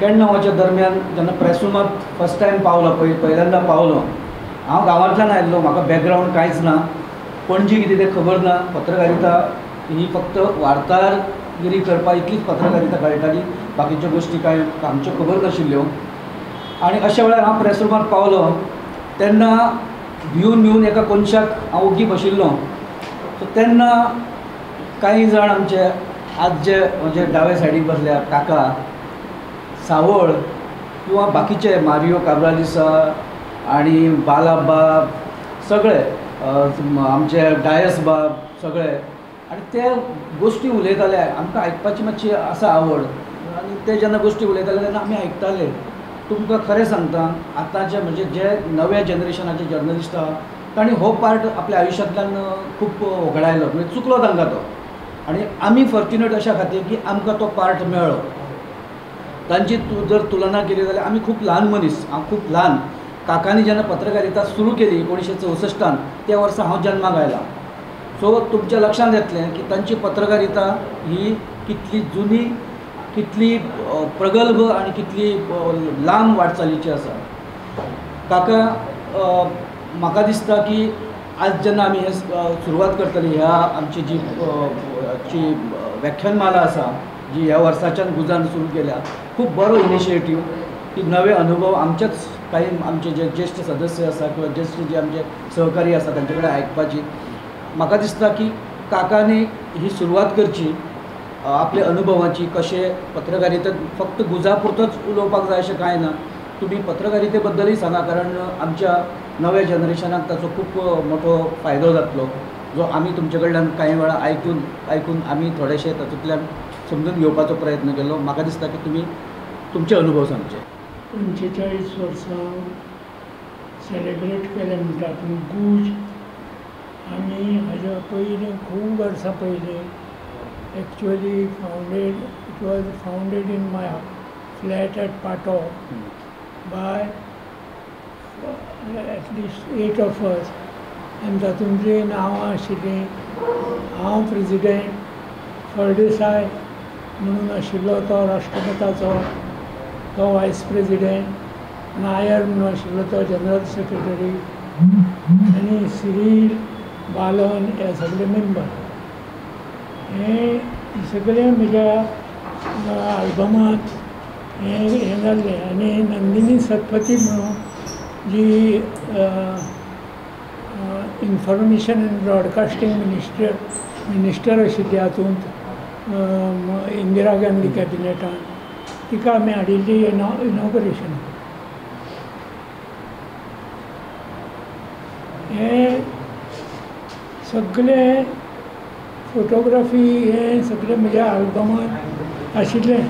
91च्या दरम्यान जेन्ना प्रेस रुमांत फर्स्ट टायम पावलो, पहिल्यांदा पावलो, हांव गांवांतल्यान आयिल्लो, म्हाका बॅकग्रावंड कांयच ना, पणजी कितें तें खबर ना, पत्रकारिता ही फक्त वार्ताहरगिरी करपा इतलीच पत्रकारिता कळटाली, बाकीच्यो गोश्टी कांय आमच्यो खबर नाशिल्ल्यो. आनी अशा वेळार हांव प्रेस रुमांत पावलो तेन्ना भिवन भिवन एका कोनशाक हांव ओगी बशिल्लो. सो तेन्ना कांय जाण आमचे आज जे म्हणजे डावे सायडीक बसल्या काका सावळ किंवा बाकीचे मारियो काब्रालिसा आनी बालाबाब सगळे आमचे डायस बाब सगळे, आनी ते गोश्टी उलयताले, आमकां आयकपाची मातशी आसा आवड, आनी ते जेन्ना गोश्टी उलयताले तेन्ना आमी आयकताले. तुमकां खरें सांगता, आतांचे म्हणजे जे नव्या जनरेशनाचे जर्नलिस्ट आहा तांणी हो पार्ट आपल्या आयुश्यांतल्यान खूब होगडायलो, म्हणजे चुकलो तांकां तो. आनी आमी फॉर्च्युनेट अशा खातीर की आमकां तो पार्ट मेळ्ळो. तांची जर तुलना केली जाल्यार आमी खूब ल्हान मनीस, हांव खूब ल्हान. काकांनी जेन्ना पत्रकारिता सुरू केली 1964 त्या वर्सा हांव जन्माक आयला. सो तुमच्या लक्षांत येतलें की तांची पत्रकारिता ही कितली जुनी, कितली प्रगल्भ आनी कितली लांब वाटचालीची आसा. काका, म्हाका दिसता की आज जेन्ना आमी हे सुरवात करतली, ह्या आमची जी जी व्याख्यानमाला आसा जी ह्या वर्साच्यान गुजान सुरू केल्या, खूब बरो इनिशिएटीव की नवे अनुभव आमचेच काही आमचे जे ज्येश्ठ सदस्य आसा किंवा ज्येश्ठ जे आमचे सहकारी आसा तांचे कडेन आयकपाची. म्हाका दिसता की काकांनी ही सुरवात करची आपल्या अनुभवाची, कशें पत्रकारितेत फक्त गुजा पुरतोच उलोवपाक जाय अशें कांय ना, तुमी पत्रकारिते बद्दलूय सांगा, कारण आमच्या नव्या जनरेशनाक ताचो खूब मोठो फायदो जातलो, जो आमी तुमचे कडल्यान कांय वेळा आयकून आयकून आमी थोडेशे तातूंतल्यान समजून घेवपाचो प्रयत्न केलो. म्हाका दिसता की तुमी तुमचे अनुभव सांगचे. 45 वर्सां सेलेब्रेट केलें म्हणटा पूण गूज आमी हाज्या पयलीं खूब वर्सां पयलीं actually founded, it was founded in my flat at Patto by at least 8 of us. आनी तातूंतलीं नांवां आशिल्लीं, हांव प्रेजिडेंट, फळदेसाय म्हणून आशिल्लो तो राष्ट्रमताचो, तो वायस प्रेजिडेंट, नायर म्हणून आशिल्लो तो जनरल सेक्रेटरी, आनी सिरील बालन हे सगळे मेंबर. हे सगळे म्हज्या आल्बमांत हें हें जाल्लें. आनी नंदिनी सतपती म्हणून जी इन्फॉर्मेशन एंड ब्रॉडकास्टींग मिनिस्टर आशिल्ली हातूंत इंदिरा गांधी कॅबिनेटान, तिका आमी हाडिल्ली इनॉग्रेशन. हें सगळें फोटोग्राफी हें सगळें म्हज्या आल्बमांत आशिल्लें.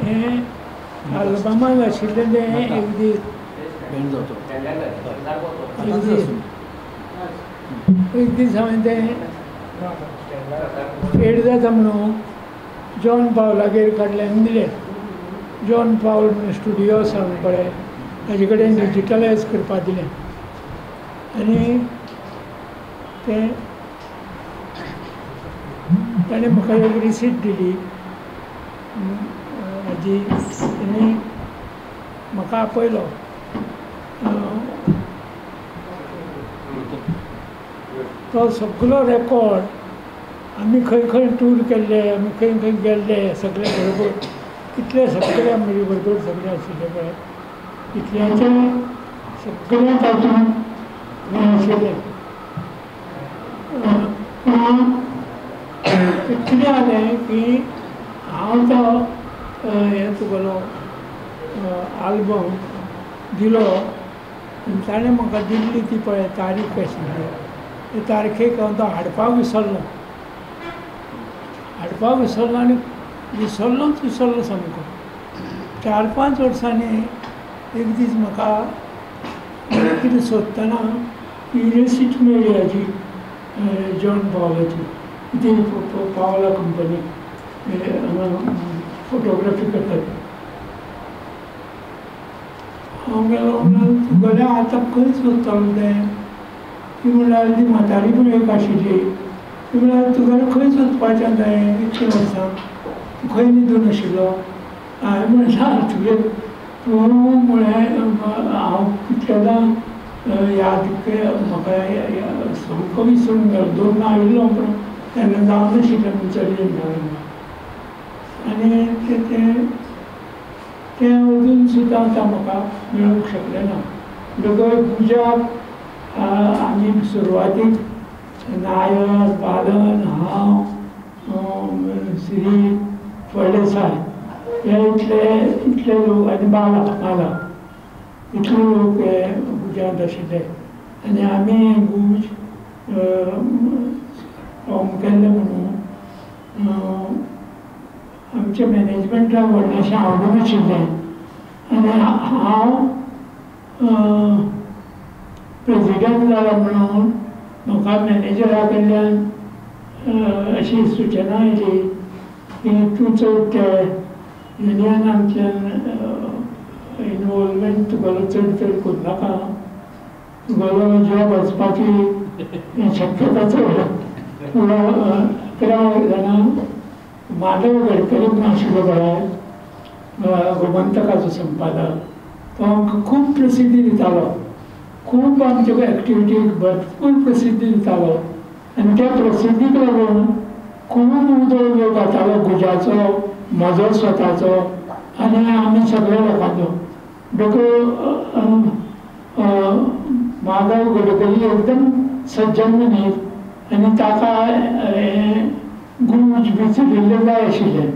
हें आल्बमांत आशिल्लें तें एक दीस एक दीस हांवें तें फेड जाता म्हणून जॉन पावलागेर काडलें आनी दिलें. जॉन पावल म्हणून स्टुडियो आसा पळय, ताजे कडेन डिजिटलायज करपाक दिलें. आनी तें ताणें म्हाका एक रिसीट दिली हाजी, आनी म्हाका आपयलो. तो सगळो रेकॉर्ड आमी खंय खंय टूर केल्ले, आमी खंय खंय गेल्ले सगळे बरोबर, कितले सगळे म्हजे बरोबर सगळे आशिल्ले पळय, इतल्याचे सगळें तातूंत हें आशिल्लें. कितें जालें की हांव तो हें तुगेलो आल्बम दिलो आनी ताणें म्हाका दिल्ली ती पळय तारीख आशिल्ली, ते तारखेक हांव तो हाडपाक विसरलो, हाडपाक विसरलो आनी विसरलोच विसरलो सामको. 4-5 वर्सांनी एक दीस म्हाका कितें सोदतना ती रेसीट मेळ्ळी हाजी जॉन पावलाची, ती पावला कंपनी हांगा फोटोग्राफी करतात. हांव गेलो म्हणल्यार तुगेलें आतां खंय सोदतालो तें, ती म्हणल्यार ती म्हातारी पण एक आशिल्ली, ती म्हणल्यार तुगेलें खंय सोदपाचें तें इतलीं वर्सां. तूं खंय न्हिदून आशिल्लो? हांवें म्हणलें तुवें तूं म्हळें हांव कितलेदां याद म्हाका सामको विसरून गेलो. 2 आयिल्लो पूण तेन्ना जावनाशिल्लें म्हूण चलयेन जालें. आनी तें तें अजून सुद्दां आतां म्हाका मेळूंक शकलें ना. म्हणटकच गुजाक आमी सुरवातीक नायर, बालन, हांव, श्री फळदेसाय हे इतले इतले लोक आनी बाला बाला इतले लोक हे गुजांत आशिल्ले. आनी आमी गुज फॉर्म केल्लें म्हणून आमच्या मॅनेजमेंटाक व्हडलेंशें आवडनाशिल्लें. आनी हांव प्रेजिडंट जाला म्हणून म्हाका मॅनेजरा कडल्यान अशी सुचना आयली की तूं चड ते युनियनांतल्यान इनवॉल्वमेंट तुगेलो चड चड करूं नाका, तुगेलो जॉब वचपाची शक्यता चड. कित्याक जाणा, माधव गडकरी म्हूण आशिल्लो पळय गोमंतकाचो संपादक, तो आमकां खूब प्रसिद्धी दितालो, खूब आमच्या एक्टिविटीक भरपूर प्रसिद्धी दितालो. आनी त्या प्रसिद्धीक लागून खूब उदळ लोक जातालो, गुजाचो, म्हजो स्वताचो आनी आमी सगळ्या लोकांचो. म्हणटकच माधव गडकरी एकदम सज्जन मनीस आनी ताका हें गुज बी चलिल्लें जाय आशिल्लें.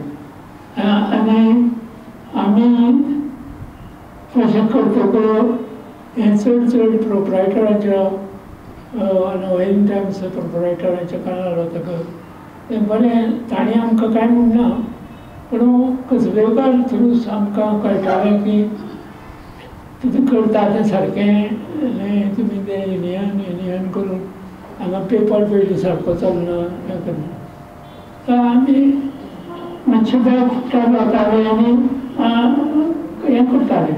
आनी आमी तशें करतकच हें चड चड प्रोपरायटराच्या नवहिंद टायम्स प्रोपरायटराच्या कानार वतकच तें बरें तांणी आमकां कांय म्हणना, पूण कसबेकार थ्रू आमकां कळटालें की कितें करता तें सारकें न्हय, तुमी तें युनियन युनियन करून हांगा पेपर पयलीं सारको चलना हें करना. तर आमी मातशे बॅक वताले आनी हें करताले.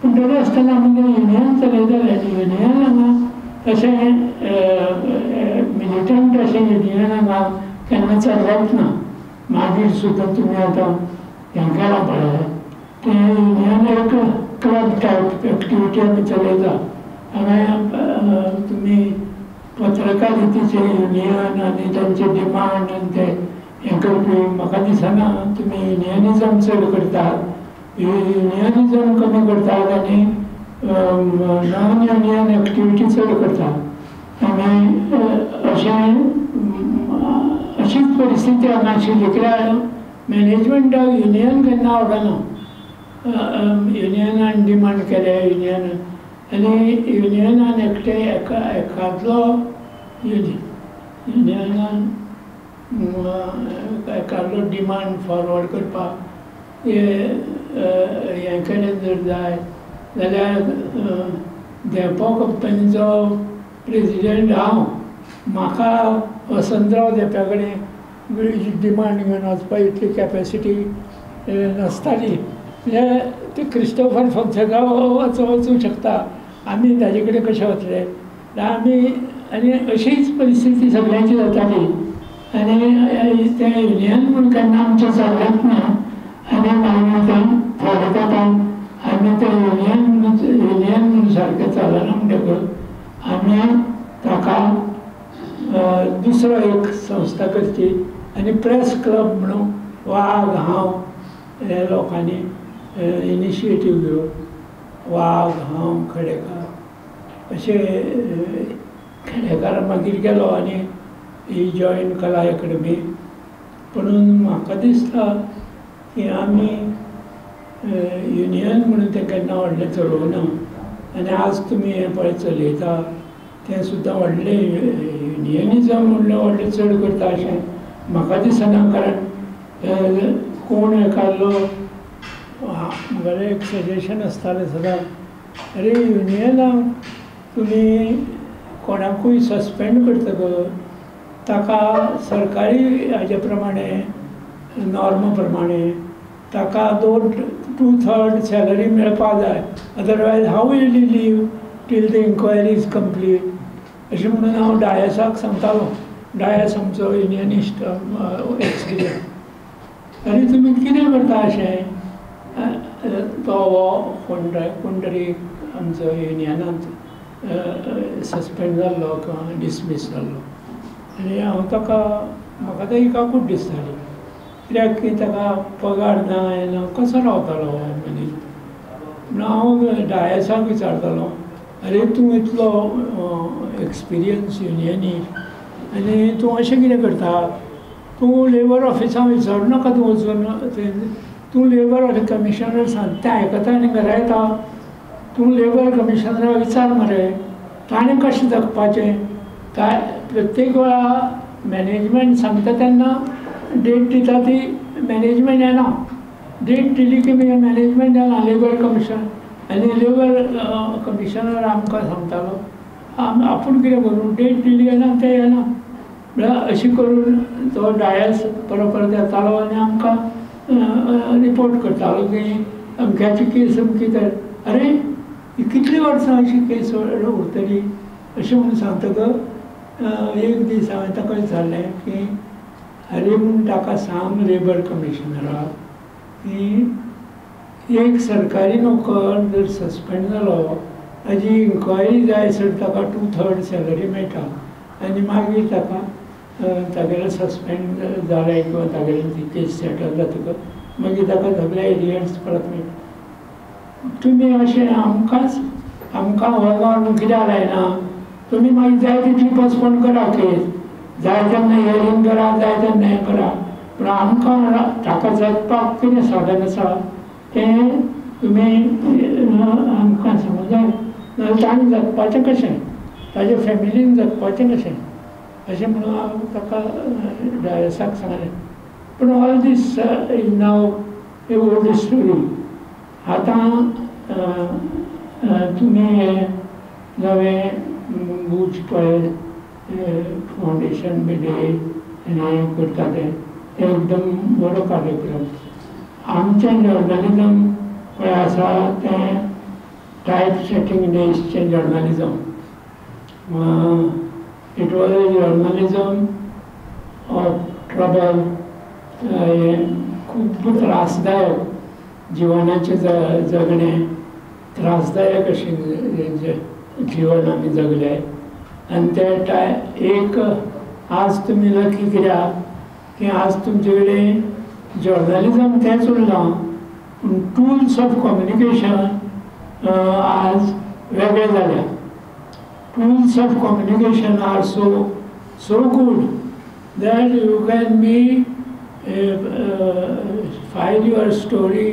पूण तरी आसतना आमी तें युनियन चलयताले. आनी युनियन हांगा तशें मिलिटंट अशें युनियन हांगा केन्ना चल्लेंच ना. मागीर सुद्दां तुमी आतां हें केलां पळय, तें युनियन एक क्लब टायप एक्टिविटी आमी चलयता. हांगा तुमी पत्रकारितेचें युनियन आनी तांचे डिमांड आनी ते हें करपी म्हाका दिसना तुमी युनियनिजम चड करतात, युनियनिजम कमी करतात आनी नॉन युनियन एक्टिविटी चड करतात. आनी अशें अशीच परिस्थिती हांगा आशिल्ली. कित्याक मॅनेजमेंटाक युनियन केन्ना आवडना. युनियनान डिमांड केले युनियन आनी युनियनान एकटे एका एकादलो युनियनान एकादलो डिमांड फॉरवर्ड करपाक हें केलें जर जाय जाल्यार धेंपो कंपनीचो प्रेजिडंट हांव, म्हाका वसंतराव धेंप्या कडेन डिमांड घेवन वचपा इतली कॅपेसिटी नासताली. म्हणजे ते क्रिस्टोफर फोन्सेका वचूंक शकता, आमी ताजे कडेन कशे वतले? आमी आनी अशीच परिस्थिती सगळ्यांची जाताली. आनी तें युनियन म्हूण केन्ना आमचें चल्लेंच ना. आनी मागीर तें थोडे तेंपान आमी तें युनियन युनियन म्हूण सारकें चलना म्हणटकच आमी ताका दुसरो एक संस्था करची आनी प्रेस क्लब म्हणून वाग हांव हे लोकांनी इनिशिएटीव घेवन वाग हांव खेडेकार अशें खेडेकार मागीर गेलो आनी ही जॉयन कला अकादमी. पुणून म्हाका दिसता की आमी युनियन म्हणून तें केन्ना व्हडलें चलोवना. आनी आज तुमी हें पळय चलयता तें सुद्दां व्हडलें युनियनिजम म्हणलें व्हडलें चड करता अशें म्हाका दिसना. कारण कोण एकादलो म्हगेलें एक सजेशन आसतालें सदांच, अरे युनियनाक तुमी कोणाकूय सस्पेंड करतकच ताका सरकारी हाजे प्रमाणे नॉर्मा प्रमाणे ताका 2/3 सॅलरी मेळपाक जाय, otherwise how will you live till the inquiry is complete अशें म्हणून हांव डायसाक सांगतालो. डायस आमचो युनियनिस्ट एक्सपिरियन्स. अरे तुमी कितें करता अशें. तो हो कोण तरी आमचो युनियनांत सस्पेंड जाल्लो किंवा डिसमीस जाल्लो. आनी हांव ताका म्हाका ताची काकूट दिसताली कित्याक की ताका पगार ना हें ना, कसो रावतालो हो मनीस. म्हणून हांव डायसाक विचारतालो, अरे तूं इतलो एक्सपिरियन्स युनियनीस्ट आनी तूं अशें कितें करता, तूं लेबर ऑफिसांत विचारूं नाका, तूं वचून तूं लेबर कमिशनर सांगता तें आयकता आनी घरा येता. तूं लेबर कमिशनराक विचार मरे ताणें कशें जगपाचें. काय प्रत्येक वेळा मॅनेजमेंट सांगता तेन्ना डेट दिता ती मॅनेजमेंट येना, डेट दिली की मागीर मॅनेजमेंट येना लेबर कमिशन. आनी लेबर कमिशनर आमकां सांगतालो आपूण कितें करूं, डेट दिली येना तें येना. म्हळ्यार अशें करून तो डायस परत परत येतालो आनी आमकां रिपोर्ट करतालो की अमक्याची केस अमकी तर. अरे कितलीं वर्सां अशी केस उरतली अशें म्हणून सांगतकच एक दीस हांवें ताका विचारलें की अरे म्हूण ताका सांग लेबर कमिशनराक की एक सरकारी नोकर जर सस्पेंड जालो ताजी इन्क्वायरी जाय सर ताका 2/3 सॅलरी मेळटा आनी मागीर ताका तागेलें सस्पेंड जालें किंवा तागेली ती केस सेटल जातकच मागीर ताका सगळे एरियर्स परत मेळटा. तुमी अशें आमकांच आमकां वर्गार कित्याक लायना, तुमी मागीर जाय तितली पोस्टपोन करा केस, जाय तेन्ना हियरींग करा, जाय तेन्ना हें करा, पूण आमकां ताका जगपाक कितें साधन आसा तें तुमी आमकां सांगूंक जाय. नाजाल्यार ताणें जगपाचें कशें, ताजे फॅमिलीन जगपाचें कशें, अशें म्हणून हांव ताका डायसाक सांगलें. पूण all this is now a old story. आतां तुमी हें नवें बूच पळय फावंडेशन बी आनी हें करता तें एकदम बरो कार्यक्रम. आमचें जर्नलिजम पळय आसा तें टायप सेटींग डेजचें journalism. It was a journalism of trouble, खूब त्रासदायक जिवनाचें जगणें, त्रासदायक अशें जिवन आमी जगलें. आनी ते एक आज तुमी लकी कित्याक की आज तुमचे कडेन जर्नलिजम तेंच उरलां पूण टुल्स ऑफ कम्युनिकेशन आज वेगळे जाल्या. Tools of communication are so good that you can be file your story.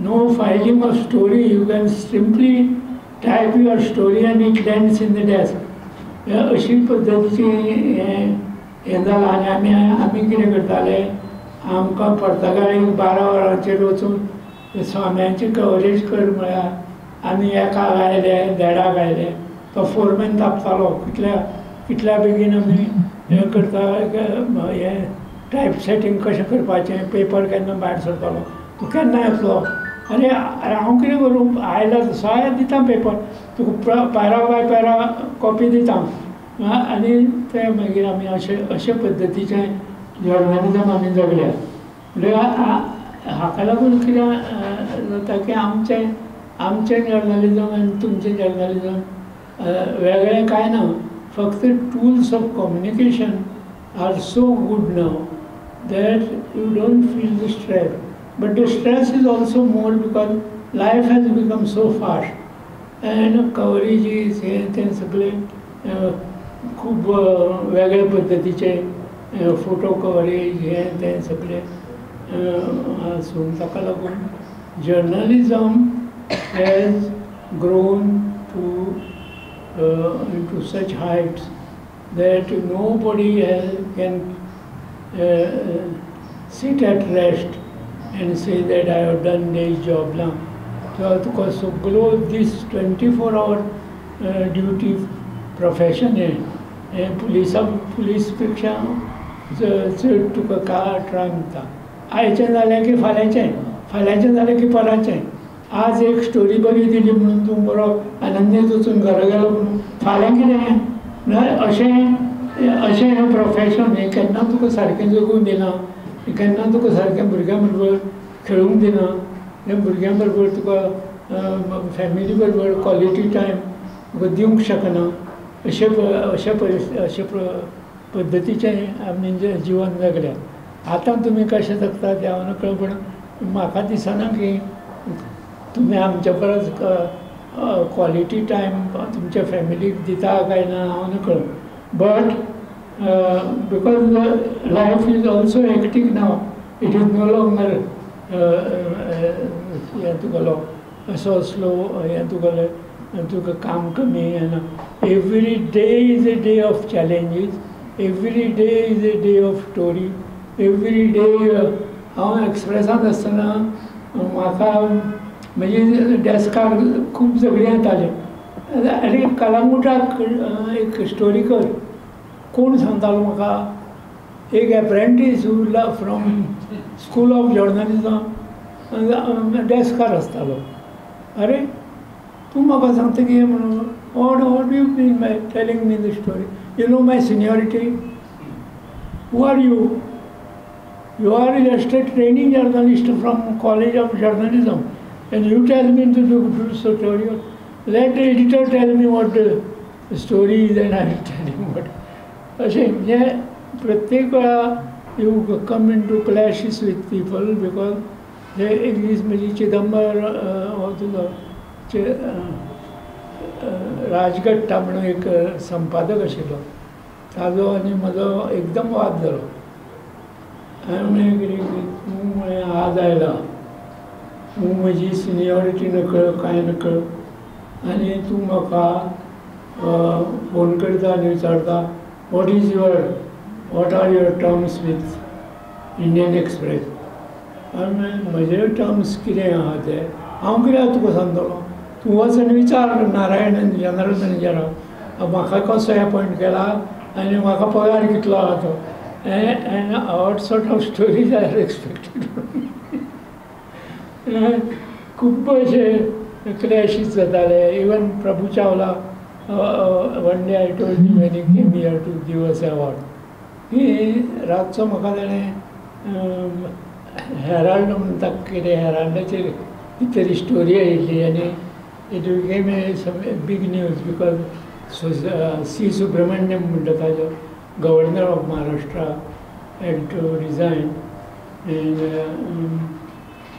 No filing of story, you can simply type your story and it lands in the desk. अशी पद्दतीची हें जालां. आनी आमी कितें करताले, आमकां पर्तगाळी 12 वरांचेर वचून स्वाम्यांची कवरेज कर म्हळ्यार आमी एकाक आयले, देडाक आयले, तो फोरमॅन तापतालो कितल्या कितल्या बेगीन आमी हें करता, हें टायप सेटींग कशें करपाचें, पेपर केन्ना भायर सरतलो, तूं केन्ना येतलो. आनी हांव कितें करूं, आयला तसो हांव दिता पेपर तुका, पॅरा बाय पॅरा कॉपी दिता. आनी ते मागीर आमी अशे अशे पद्दतीचें जर्नलिजम आमी जगल्या. म्हणल्यार हाका लागून कितें जाता की आमचें आमचें जर्नलिजम आनी तुमचें जर्नलिजम वेगळें कांय ना, फक्त tools of communication are so good now that you don't feel the stress. But the stress is also more because life has become so fast and coverage is हें तें सगळें खूब वेगळे पद्दतीचे फोटो कवरेज हें तें सगळें आसून ताका लागून journalism has grown to into such heights that nobody can sit at rest and say that I have done this job now. So तुका सगळो दीस 24 hour duty profession हें पुलिसा पुलीस पेक्षा चड तुका काय त्रास दिता. आयचें जालें की फाल्यांचें, फाल्यांचें जालें की पराचें. आज एक स्टोरी बरी दिली म्हणून तूं बरो आनंदीत वचून घरा गेलो म्हणून फाल्यां कितें म्हळ्यार अशें अशें हें प्रोफेशन हें केन्ना तुका सारकें जगूंक दिना. केन्ना तुका सारकें भुरग्यां बरोबर खेळूंक दिना, भुरग्यां बरोबर तुका फॅमिली बरोबर क्वॉलिटी टायम तुका दिवंक शकना. अशे अशे अशे पद्दतीचें आमी जिवन जगल्या. आतां तुमी कशें जगता तें हांव नकळो, पूण म्हाका दिसना की तुमी आमच्या परस क्वॉलिटी टायम तुमच्या फॅमिलीक दिता काय ना हांव नकळो. But because life is also hectic now, it is no longer हें तुगेलो असो स्लो हें तुगेलें तुका काम कमी. Every day is a day of challenges, every day is a day of story, every day. हांव एक्सप्रेसांत आसतना म्हाका म्हजी डेस्कार खूब झगडीं येतालीं. आनी कलांगुटाक एक स्टोरी कर, कोण सांगतालो म्हाका, एक एप्रेंटीस उरला फ्रॉम स्कूल ऑफ जर्नलिजम डेस्कार आसतालो. अरे तूं म्हाका सांगता कितें म्हणून, what what you mean by telling me the story, you know my seniority, who are you, you are just a training journalist from college of journalism and you tell me to do story. Let the editor tell me what the story is and I will tell him what. अशें म्हणजे प्रत्येक वेळा you come into clashes with people because हे एक दीस म्हजी चिदंबर हो तुजो राजगट्टा म्हणून एक संपादक आशिल्लो, ताजो आनी म्हजो एकदम वाद जालो. हांवें म्हणलें कितें तूं म्हळें आज आयला, तूं म्हजी सिनियॉरिटी नकळ कांय नकळ, आनी तूं म्हाका फोन करता आनी विचारता what is your, what are your terms with Indian Express. हांवें म्हणलें म्हजे टर्म्स कितें आहा ते हांव कित्याक तुका सांगतलो, तूं वच आनी विचार नारायणन जनरल मॅनेजराक म्हाका कसो एपॉयंट केला आनी म्हाका पगार कितलो आहा तो. And what sort of stories are expected. खूब अशे क्लॅशीस जाताले. Even Prabhu Chawla one day I told him when he came here to give us award की रातचो म्हाका ताणें हेराल्ड म्हणटा कितें हेराल्डाचेर कितें तरी स्टोरी आयिल्ली आनी it became a big news because C Subramaniam म्हणटा ताजो governor of Maharashtra had to resign. And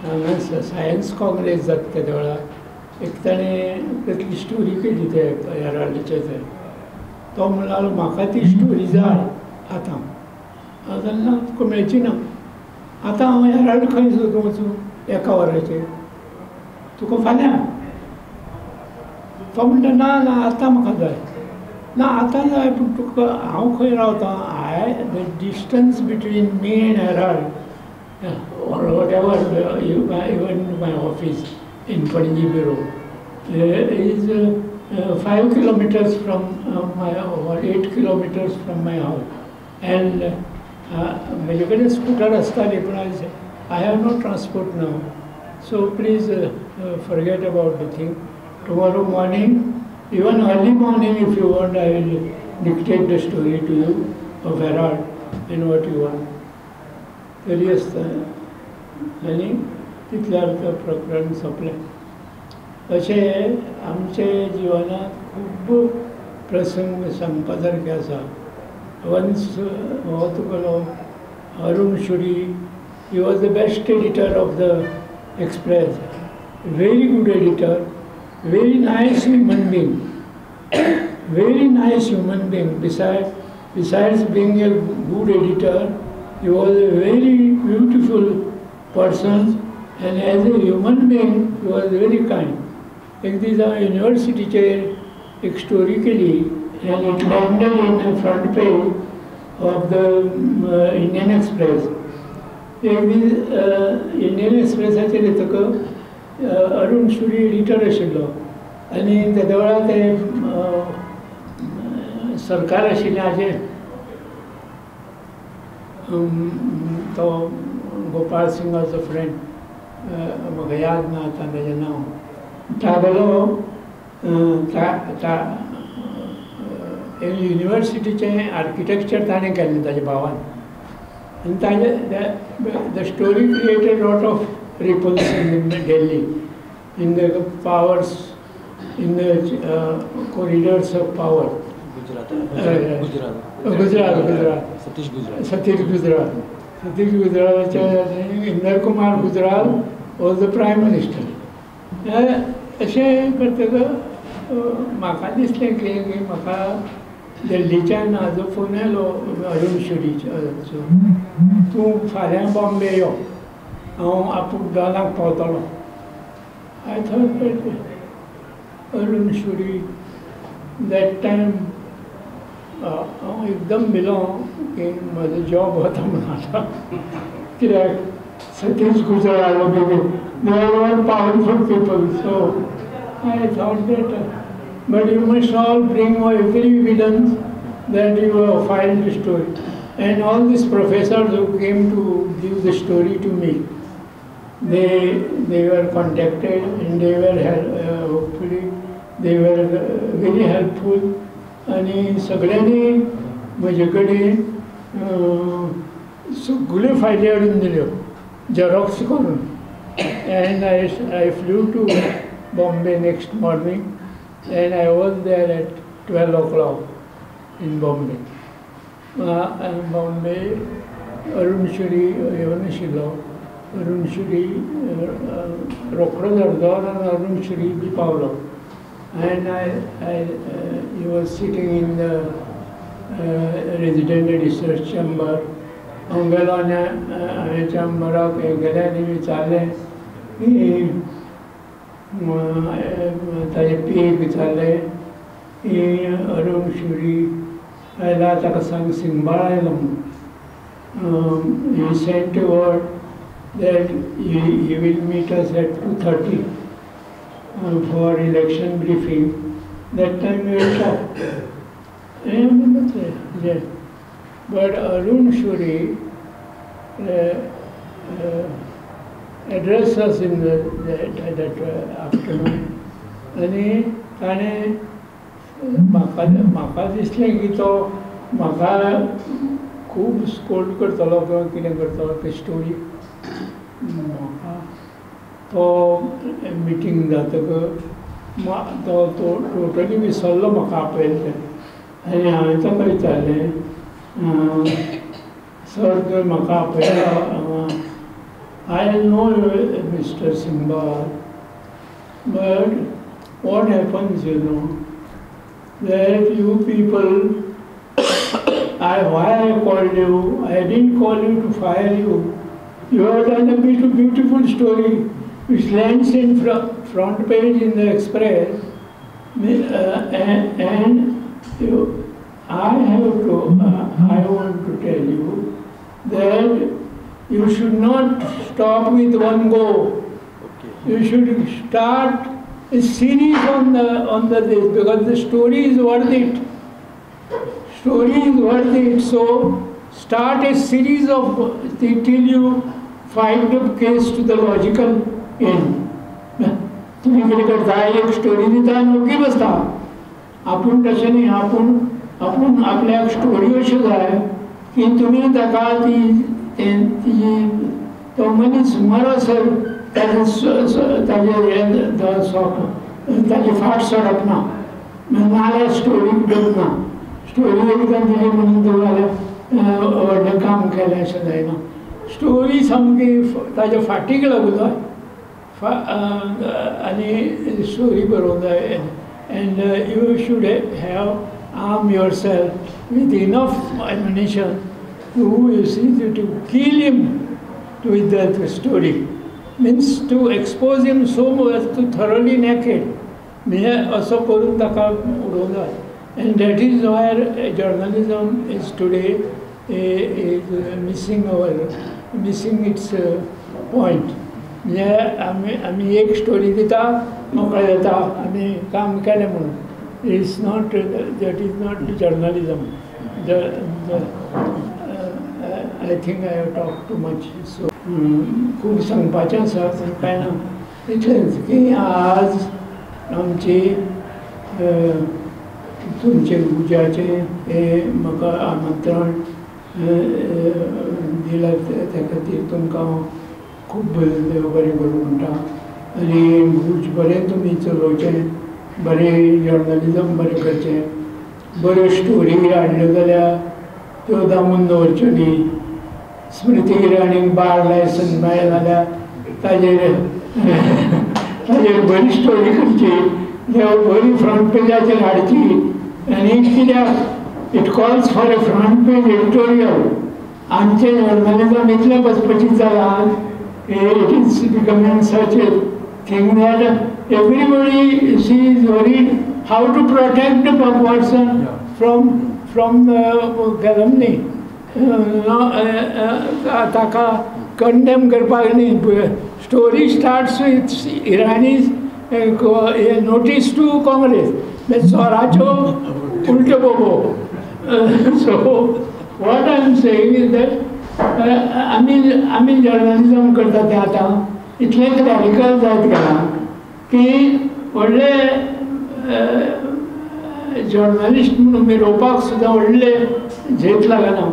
हांगा सायन्स काँग्रेस जाता तेद्या वेळार एक ताणें कसली स्टोरी केली ते हेराल्डाचेर थंय. तो म्हणलो म्हाका ती स्टोरी जाय आतां. हांव सांगलें ना तुका मेळची ना, आतां हांव हेराल्ड खंय सोदूंक वचूं एका वराचेर, तुका फाल्यां. तो म्हणटा ना ना आतां म्हाका जाय, ना आतां जाय पूण तुका हांव खंय रावतां, I the distance between me and Herald or whatever even my office in Panaji bureau is 5 kilometers from my, or 8 kilometers from my house. And म्हजे कडेन स्कुटर आसताली पूण I have no transport now, so please forget about the thing. Tomorrow morning, even early morning if you want, I will dictate the story to you of Herald and what you want. तरी आसतना आनी तितल्यार तें प्रकरण सोंपलें. अशें आमचे जिवनांत खूब प्रसंग सांगपा सारके आसा. वन्स हो तुगेलो Arun Shourie, he was the best editor of the Express, very good editor, very nice human being, very nice human being. Besides being a good editor, he was a very beautiful person, and as a human being he was very kind. एक दीस हांवें युनिवर्सिटीचेर एक story केली and it landed in the front page of the Indian Express. एक दीस Indian एक्सप्रेसाचेर येतकच Arun Shuri editor आशिल्लो आनी तेद्या वेळार ते सरकार आशिल्लें हाजें तो गोपाळ सिंगाचो फ्रेंड, म्हाका याद ना आतां ताजें नांव, तागेलो युनिवर्सिटीचें आर्किटेक्चर ताणें केल्लें ताज्या भावान. आनी ताजे the story created lot of ripples in Delhi, in the powers, in the corridors of power. Gujarat Gujarat Satish Gujral. Satish Gujral. Satish गुजरालाच्या Inder Kumar Gujral was the prime minister. अशें करतकच म्हाका दिसलें की म्हाका दिल्लीच्यान हाजो फोन आयलो अरूण शुरीचो, तूं फाल्यां बॉम्बे यो, हांव आपूण 2 पावतलो. I thought that Arun Shourie that time हांव एकदम भिलो की म्हजो जॉब वता म्हणून आतां, कित्याक सतीश गुजराल बी they are powerful people. So I thought that but you must all bring every evidence that you have filed the story. And all these professors who came to give the story to me, they were contacted and they were hopefully they were very helpful. आनी सगळ्यांनी म्हजे कडेन सगळ्यो फायली हाडून दिल्यो Xerox करून. And I flew to Bombay next morning and I was there at 12 o'clock in Bombay. Bombay Arun Shourie येवन आशिल्लो. अरूण शुरी रोखडोच अर्दो वरान अरूण शुरी बी पावलो. And he was sitting in the resident research chamber. हांव गेलो आनी हांवें चॅम्बराक गेलें आनी विचारलें की ताजे पी एक विचारलें की अरूण शुरी आयला, ताका सांग सिंगबाळ आयलो म्हणून. He sent a word that he will meet us at 2:30 for election briefing. That time we will talk. Yes. But Arun Shourie addressed us in that afternoon. आनी ताणें म्हाका दिसलें की तो म्हाका खूब स्कोल्ड करतलो किंवा कितें करतलो ते स्टोरी. म्हाका तो मिटींग जातकच तो टोटली विसरलो म्हाका आपयलें तें. आनी हांवें ताका विचारलें, सर तुवें म्हाका आपयलो, I know mister Singbal, but what happens you know that you people, why I called you, I didn't call you to fire you. You have done a beautiful story which lands in front page in the Express, and you, I want to tell you that you should not stop with one go. Okay. You should start a series on the this, because the story is worth it. Story is worth it. So start a series of till you find the case to the logical end. तुम्ही कितें करता, एक story दिता आनी ओगी बसता. आपूण तशें न्ही, आपूण आपूण आपल्याक स्टोरी अश्यो जाय की तुमी ताका ती तिजी तो मनीस मरसर ताजें हें ताजी फाट सोडप ना, नाल्यार स्टोरीक दवरना. स्टोरी एकदां दिली म्हणून तूं जाल्यार व्हडलें काम केलें अशें जायना. स्टोरी सामकी ताज्या फाटीक लागूं जाय आनी स्टोरी बरोवंक जाय. And you should have arm yourself with enough ammunition to you see to kill him with that story. Means to expose him so much to thoroughly naked. म्हणजे असो करून ताका उडोवंक जाय. And that is where journalism is today is missing its point. म्हणजे आमी आमी एक स्टोरी दिता, मोकळे जाता, आमी काम केलें म्हणून. It's not, that is not journalism. I think I have talk too much. So खूब सांगपाचें आसा पूण कांय ना, इतलेंच की आज आमची तुमचे उज्याचें हें म्हाका आमंत्रण दिला त्या खातीर तुमकां हांव खूब देव बरें करूं म्हणटा. आनी गुज बरें तुमी चलोवचें, बरें जर्नलिजम बरें करचें, बऱ्यो स्टोरी हाडल्यो जाल्यार त्यो दामून दवरच्यो न्ही. स्मृती इराणीक बार लायसन्स मेळ्ळें जाल्यार ताजेर ताजेर बरी स्टोरी करची, बरी फ्रंट पेजाचेर हाडची. आनी कित्याक it calls for a front page editorial. आमचें जर्नलिजम इतलें पचपचीत जालां, it is becoming such a thing that everybody she is worried how to protect the person from the calumny. ताका कंडेम करपाक न्ही. Story starts with Irani's notice to Congress, चोराच्यो उल्ट्यो बोबो. So what I am saying is that आमी आमी journalism करता तें आतां इतलें क्लॅरिकल जायत गेलां की व्हडले जर्नलिस्ट म्हणून मिरोवपाक सुद्दां व्हडले झेत लागना.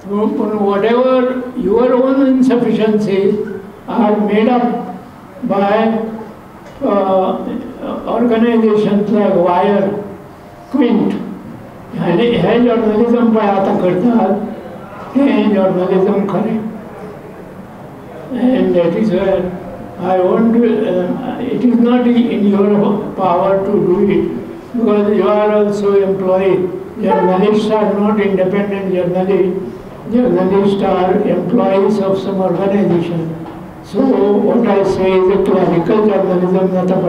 पूण whatever your own insufficiencies are made up by organisations like Wire, Quint. हे जर्नलिजम पळय आतां करतात तें जर्नलिजम खरें. And that is where I want to, it is not in your power to do it because you are also employee. Journalists are not independent journalists. Journalists are employees of some organization. So what I say is a clerical journalism not a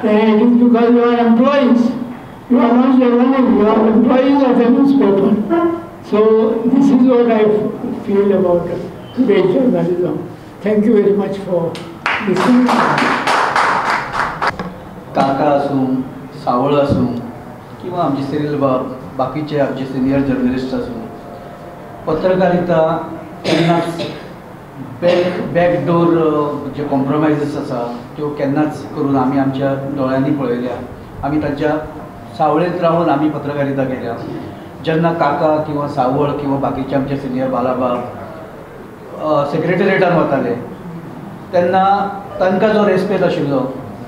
and it is because you are employees. You are not journalists, you are employees of a newspaper. So this is what I feel about today's journalism. Thank you very much for listening. काका आसूं, सावळ आसूं किंवा आमचे सिरील बाब, बाकीचे आमचे senior journalist आसूं, पत्रकारिता केन्नाच बॅकडोर जे कॉम्प्रोमायजीस आसा त्यो केन्नाच करून आमी आमच्या दोळ्यांनी पळयल्या. आमी तांच्या सावळेंत रावन आमी पत्रकारिता केल्या. जेन्ना काका किंवा सावळ किंवा बाकीचे आमचे सिनियर बालाबाब सेक्रेटरिएटान वताले तेन्ना तांकां जो रेस्पेद आशिल्लो,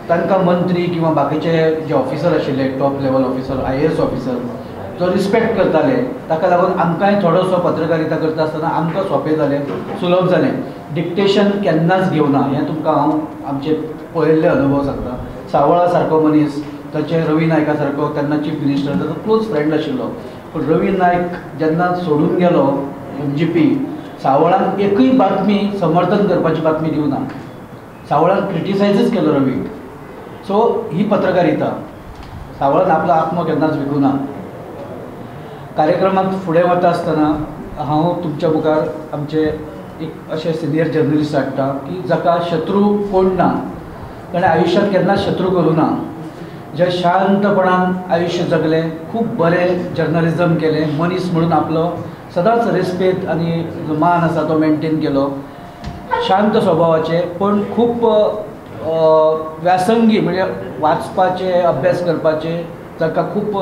तांकां मंत्री किंवा बाकीचे जे ऑफिसर आशिल्ले, top level officer, IAS officer जो रिस्पेक्ट करताले, ताका लागून आमकांय थोडोसो पत्रकारिता करता आसतना आमकां सोंपें जालें, सुलभ जालें. डिक्टेशन केन्नाच घेवना हें तुमकां हांव आमचे पळयल्ले अनुभव सांगता. सावळा सारको मनीस, ताचे रवी नायका सारको तेन्ना चीफ मिनिस्टर ताचो क्लोज फ्रेंड आशिल्लो. पूण रवी नायक जेन्ना सोडून गेलो MGP, सावळान एकूय बातमी समर्थन करपाची बातमी दिवना. सावळान क्रिटिसायजच केलो रवीक. सो ही पत्रकारिता. सावळान आपलो आत्मो केन्नाच विकूना. कार्यक्रमात फुडें वता आसतना हांव तुमच्या मुखार आमचे एक अशे सिनियर जर्नलिस्ट हाडटा की जाका शत्रू कोण ना, ताणें आयुश्यांत केन्नाच शत्रू करूं ना, जे शांतपणान आयुश्य जगलें, खूब बरें जर्नलिजम केलें, मनीस म्हणून आपलो सदांच रेस्पेद आनी जो मान आसा तो मेनटेन केलो, शांत स्वभावाचे पण खूब व्यासंगी, म्हणजे वाचपाचे, अभ्यास करपाचे ताका खूब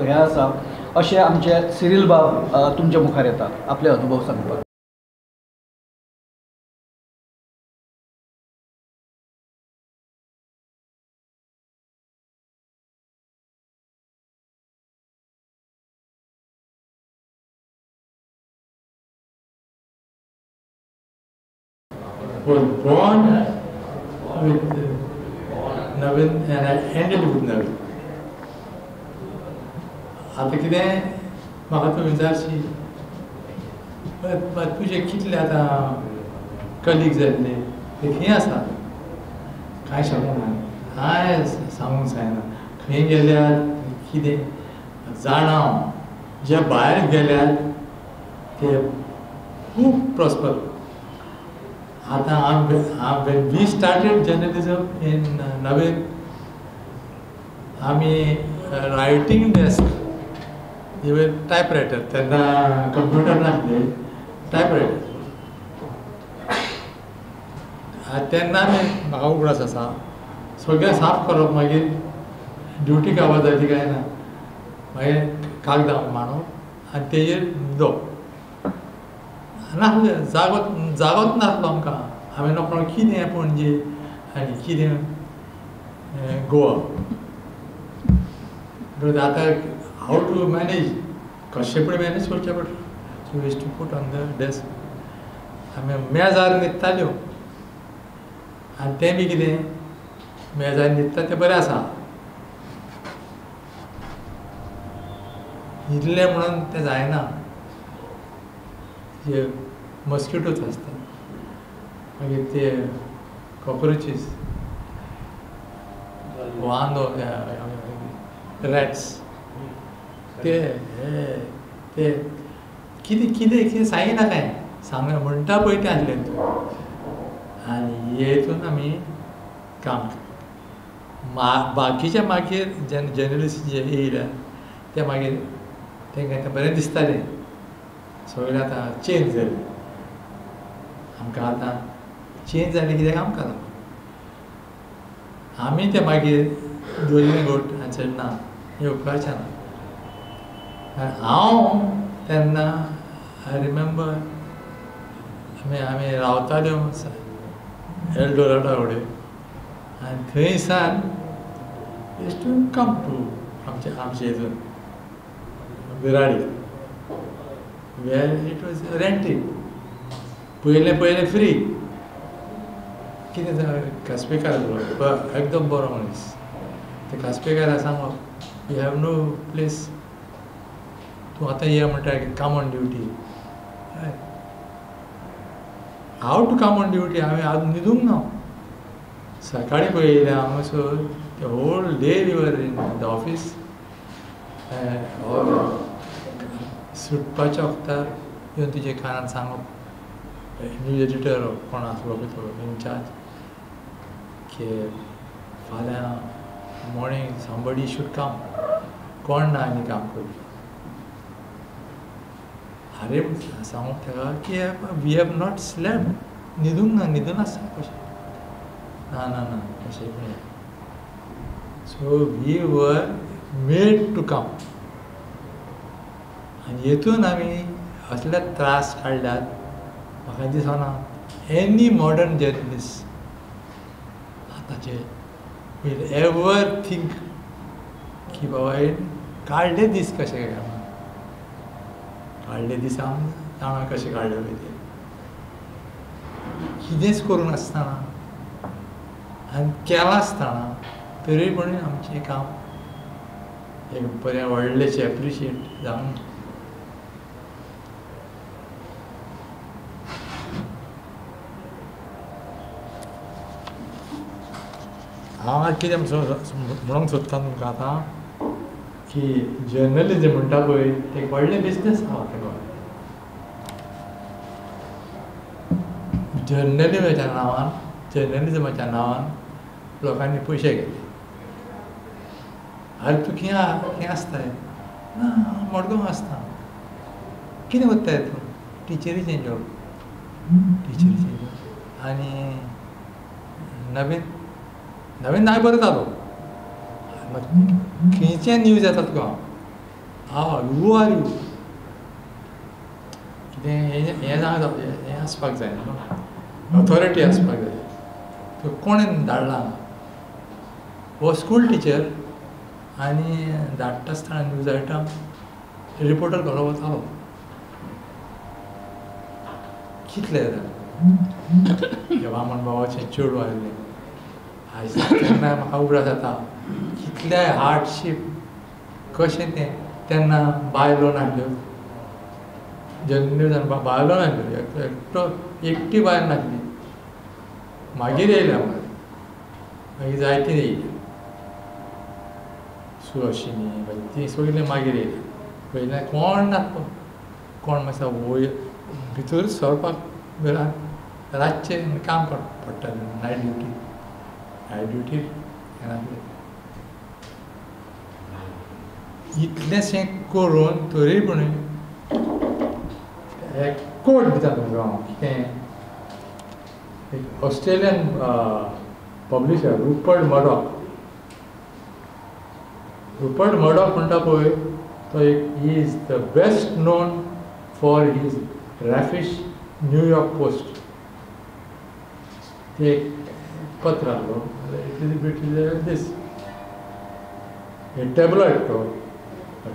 हें आसा, अशें आमचे सिरील बाब तुमच्या मुखार येता आपले अनुभव सांगपाक. Was born with Navin and I ended with Navin. आतां कितें म्हाका तूं विचारशी, तुजे कितले आतां कलीग जाल्ले ते खंय आसा कांय शकना, कांय सांगूंक जायना, खंय गेल्यात कितें जाणा हांव. जे भायर गेल्यात ते खूब प्रॉस्पर. आतां हांव when we started journalism in Navin, आमी रायटींग डेस्क, टायपरायटर, तेन्ना कंप्युटर नासले, टायपरायटर. तेन्ना आमी, म्हाका उगडास आसा, सगळें साफ करप, मागीर ड्युटी काबार जाली काय ना, मागीर कागदां मांडप आनी तेजेर न्हिदप. नासलें जागोत जागोत नासलो आमकां. हांवें नकळो कितें पणजे आनी कितें गोवा. आतां how to manage, कशें पूण मॅनेज करचें पडटा. So used to put on the desk. आमी मेजार न्हिदताल्यो आनी तें बी कितें मेजार न्हिदता तें बरें आसा, न्हिदलें म्हणून तें जायना. जे मस्किटोज आसता, मागीर ते कॉक्रोचीस, वांदो, रॅट्स, ते ते कितें कितें कितें सांगिना कांय सांग म्हणटा पळय तें आसलें तूं. आनी हेतून आमी काम बाकीचे मागीर जेन्ना जर्नलिस्ट जे येयले ते मागीर तांकां तें बरें दिसतालें. सगळें आतां चेंज जालें आमकां, आतां चेंज जालें कित्याक आमकां लागून. आमी ते मागीर दवरिल्लें घोट आनी ना हें उपकारचें ना. हांव तेन्ना I remember आमी आमी रावताल्यो एल्डोराडा कडेन आनी थंय सान यूज टू कम टू आमचे आमचे हितून Biradi where it was rented. पयलें पयलें फ्री कितें कास्पेकार एकदम बरो मनीस. ते कास्पेकारा सांगप you have no place, तूं आतां ये म्हणटा come on duty. How to come on duty? हांवें आज न्हिदूंक ना. सकाळीं पळयलें हांगासर the whole day we were in the office. सुटपाच्या वखतार येवन तुजे कानान सांगप न्यूज एडिटर कोण आसलो पळय तो इनचार्ज की फाल्यां मॉर्निंग समबडी should come, कोण ना आनी काम करपी. अरे सांगप ताका की we have not slept, न्हिदूंक ना, न्हिदून आसता कशें. ना ना ना कशें न्हय. So we were made to come. आनी हेतून आमी असले त्रास काडल्यात म्हाका दिसना एनी मॉडर्न जर्नलिस्ट आतांचे will ever think की बाबा काडले दीस कशे काय म्हणून. काडले दीस आमी जाणा कशे काडले पळय ते, कितेंच करूंक नासतना आनी केलां आसतना तरी पूण आमचें काम एक बरें व्हडलेंशें एप्रिशिएट जावंक. हांव आतां कितें म्हणूंक सोदता तुमकां आतां की जर्नलिजम म्हणटा पळय तें एक व्हडलें बिजनस आसा आतां गोंयांत. जर्नलिजमाच्या नांवान, जर्नलिजमाच्या नांवान लोकांनी पयशे घेतले. आरे तूं खंय खंय आसताय? ना हांव मडगांव आसता. कितें करताय तूं? टिचरीचें जॉब, टिचरीचें जॉब. आनी नवीन नवीन नाय बरयतालो खंयचे न्यूज येता तुका, हांव हू are you कितें हें हें आसपाक जाय न्हू, ऑथॉरिटी आसपाक जाय. त्यो कोणें धाडला? हो स्कूल टिचर आनी धाडटा आसतना न्यूज आयटम रिपोर्टर घरा वतालो. कितले जाता वामन बाबाचें चेडूं आयलें. आयज तेन्ना म्हाका उगडास जाता कितले हार्डशीप कशें तें. तेन्ना बायलो नासल्यो, जर्नलिजान बायलो नासल्यो, एकटो एकटी बायल नासली. मागीर येयल्या मागीर जायती येयली सुवाशिनी ती सगळीं मागीर येयली. पयलीं कोण नासलो, कोण मातसो वयर भितर सरपाक रातचें काम पडटालें, नायट ड्युटी. नायट ड्युटीर येनासलें. इतलेंशें करून तरी पूण एक कोट दिता तुमकां हांव कितें, एक Australian publisher Rupert Murdoch, Rupert Murdoch म्हणटा पळय तो एक he is the best known for his raffish New York post ते एक पत्र आहलो, it is this a tabloid तो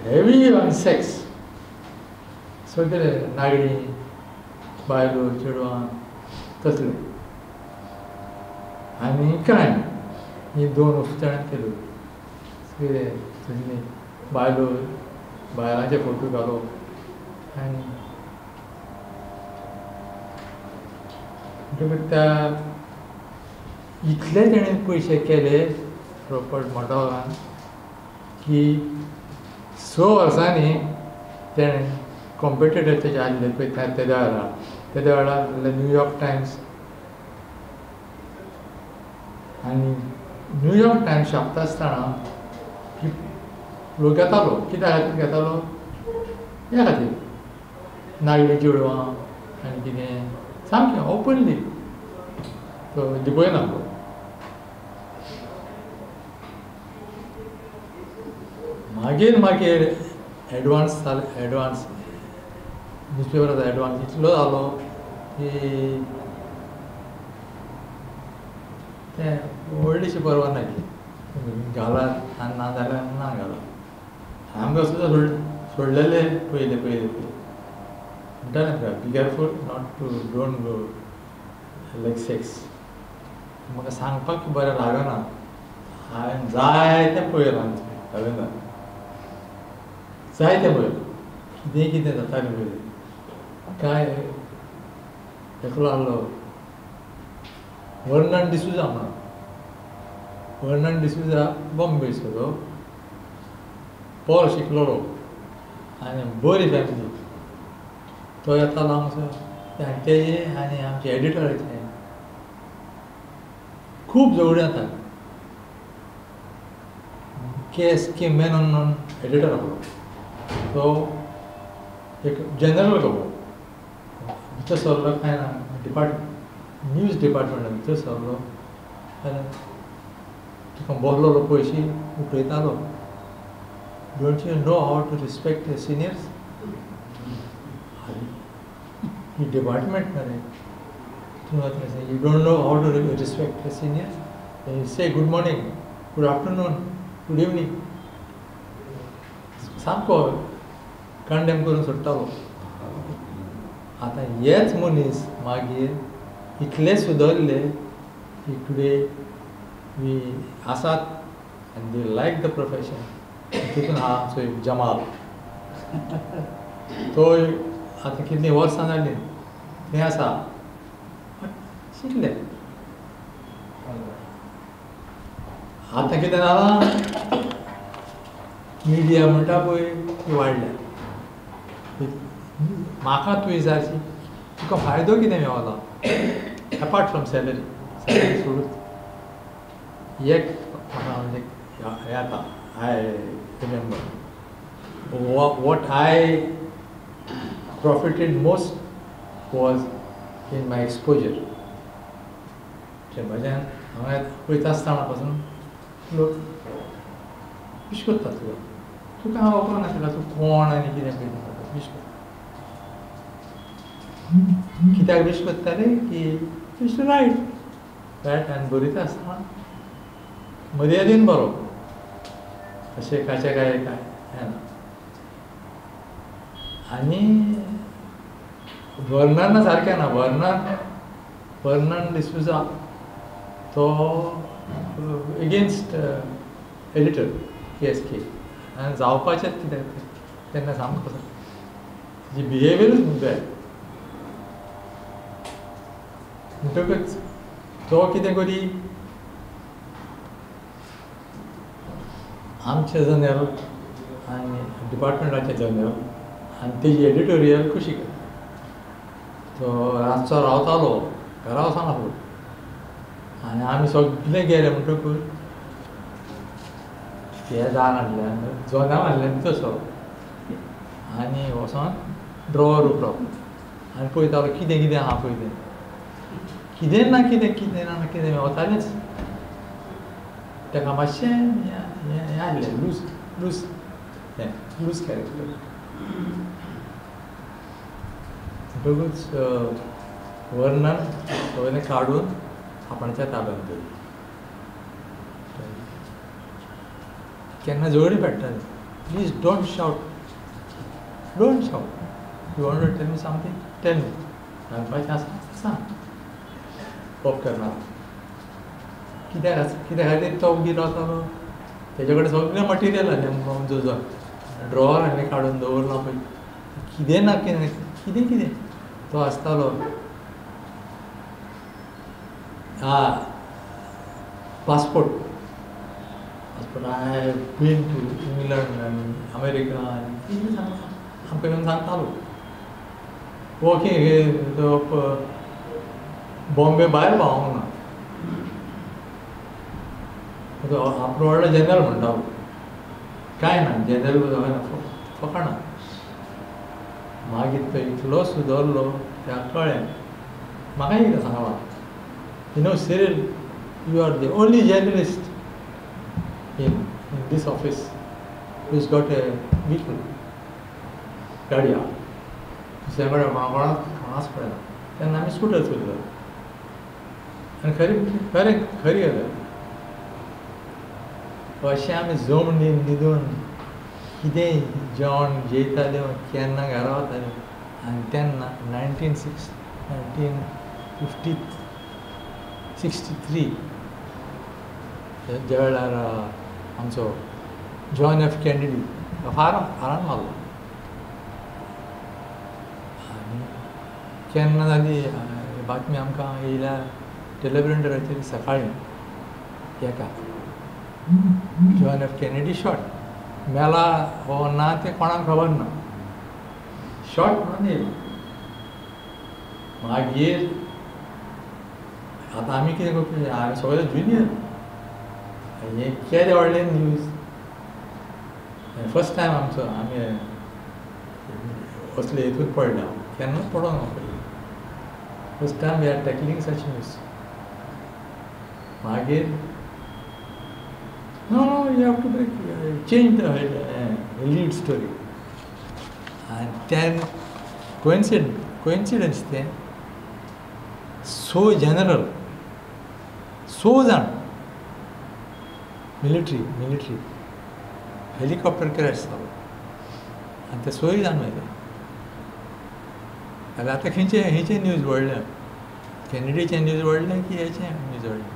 हेवी ऑन सेक्स, सगळे नागडी बायलो चेडवां तसले आनी क्रायम ही दोन वस्तू ताणें केल्यो. कितें तसली बायलो बायलांचे फोटो घालो आनी म्हणटकूच त्या इतले तेणें पयशे केले रुपर्ट मर्डॉकान की 6 वर्सांनी तेणें कॉम्पिटिटर तेजे आसले पळय तेद्या वेळार, तेद्या वेळार न्यूयॉर्क टायम्स आनी न्यूयॉर्क टायम्स छापता आसतना लोक घेतालो. कित्या खातीर घेतालो? ह्या खातीर नागडी चेडवां आनी कितें सामकें ओपनली तो लिपयनासलो. मागीर मागीर एडवांस जालें, एडवांस न्यूजपेपराचो एडवांस इतलो जालो की तें व्हडलीशी पर्वा नासली, घालात आनी ना जाल्यार ना घालात. आमकां सुद्दां सोडलेले पयले पयले पयले म्हणटाले तुका be careful not to don't go like sex. म्हाका सांगपाक बरें लागना, हांवें जायतें पळयलां रविंद्र, जायतें पळयलां, कितें कितें जातालें पळयलें. काय एकलो आहलो वर्णन डिसूजा म्हणून, वर्णन डिसूजा बॉम्बेचो तो बरो शिकलेलो आनी बरी फॅमिली, तो येतालो हांगासर आनी तेजे आनी आमचे एडिटराचे खूब झगडीं जाता. के एस के मेनन म्हणून एडिटर आहलो, तो एक जनरल कपो भितर सरलो काय ना डिपार्टमेंट न्यूज डिपार्टमेंटान भितर सरलो जाल्यार तुका बसलेलो पयशे उठयतालो, don't you know how to respect your seniors? He department मरे तूं you don't know how to respect your seniors, say good morning, good afternoon, good evening, सामको कंडेम करून सोडटालो. आतां हेच मनीस मागीर इतले सुदरले की टुडे वी आसात आनी they like the profession. तितून आहा आमचो एक जमाल, तो आतां कितलीं वर्सां जालीं थंय आसा, शिकले. आतां कितें जालां, मिडिया म्हणटा पळय ती वाडल्या. म्हाका तूं विचारशी तुका फायदो कितें मेवला एपार्ट फ्रॉम सॅलरी, सॅलरी सोडूच एक म्हाका म्हणजे हें जाता, I remember what I profited most was in my exposure. म्हज्यान हांगा वयता आसतना पासून लोक विश करता तुका, तुका हांव वळखना नाशिल्लो तूं कोण आनी कितें पळय विश करता. कित्याक विश करताले की विश रायट रायट आनी बरयता आसतना मर्यादेन बरोवप, अशें काचे काय काय हें ना. आनी वर्णन सारकें ना, वर्णन डिसूजा तो against editor K S K आनी जावपाचेंच कितें तेन्ना सामको तेजी बिहेवियरूच बॅड. म्हणटकच तो कितें करी आमचें जनेल आनी डिपार्टमेंटाचें जनेल आनी तेजी एडिटोरियल कुशीक, तो रातचो रावतालो घरा वचनासलो आनी आमी सगळे गेले म्हणटकूच ते दार हाडल्यान जनेल हाडल्यान भितर सरलो आनी वचोन ड्रॉवर उगडप आनी पळयतालो कितें कितें आहा पळय तें, कितें ना कितें कितें ना कितें वतालेंच. ताका मातशें हें आहलें लूज लूज हें लूज कॅरेक्टर. म्हणटकूच वर्णन सगळें काडून आपणाच्या ताब्यांत दवरलें. केन्ना झगडीं पेट्टालीं, please don't shout, don't shout, you want to tell me something, tell me, सांगपाचें आसा सांग, कोप करना. कित्याक कित्या खातीर तो उगी रावतालो, तेजे कडेन सगळें मटिरियल आसलें, जो ड्रॉवर हांवें काडून दवरलां पळय, कितें ना कितें कितें कितें तो आसतालो. हा passport, passport I have been to England आनी अमेरिका आनी कितें सांगता आमकां येवन सांगतालो. ओके तो बॉम्बे भायर पावोंक ना, तो आपलो व्हडलो जनरल म्हणटालो, कांय ना जनरल फकाणां. मागीर तो इतलो सुदरलो त्या कळ्ळें म्हाकाय कितें सांगलां, you know Cyril, you are the only journalist in this office who is got a vehicle, गाडी आहा, दुसऱ्या कडेन कोणाक कोणाच कडेन ना. तेन्ना आमी स्कुटर चलयताले आनी खरी खरें खरी गजाल. अशें आमी जमनीन न्हिदून कितेंय जेवण जेयताले, केन्ना घरा वताले. आनी तेन्ना 1963 ज्या वेळार आमचो जॉन एफ कॅनेडी फारान मारलो. आनी केन्ना जाली बातमी आमकां येयल्या टेलिप्रिंटराचेर सकाळीं एकाक, जॉन एफ कॅनेडी शॉट, मेला हो ना तें कोणाक खबर ना, शॉट म्हणून येयलें. मागीर आतां आमी कितें करपाचें, आमी सगळे ज्युनियर, हें केदें व्हडलें न्यूज फर्स्ट टायम आमचो, आमी असले हितून पडले, केन्नाच पडोंक ना पयलीं, first time we are tackling such news. मागीर no, no, you have to break, change the lead story. And then coincidence तें सो जनरल, सो जाण मिलिट्री मिलिट्री हेलिकॉप्टर क्रॅश जालो आनी ते सोय जाण मेले. जाल्यार आतां खंयचे खंयचे न्यूज व्हडलें, कॅनेडीचें न्यूज व्हडलें की हेचें न्यूज व्हडलें,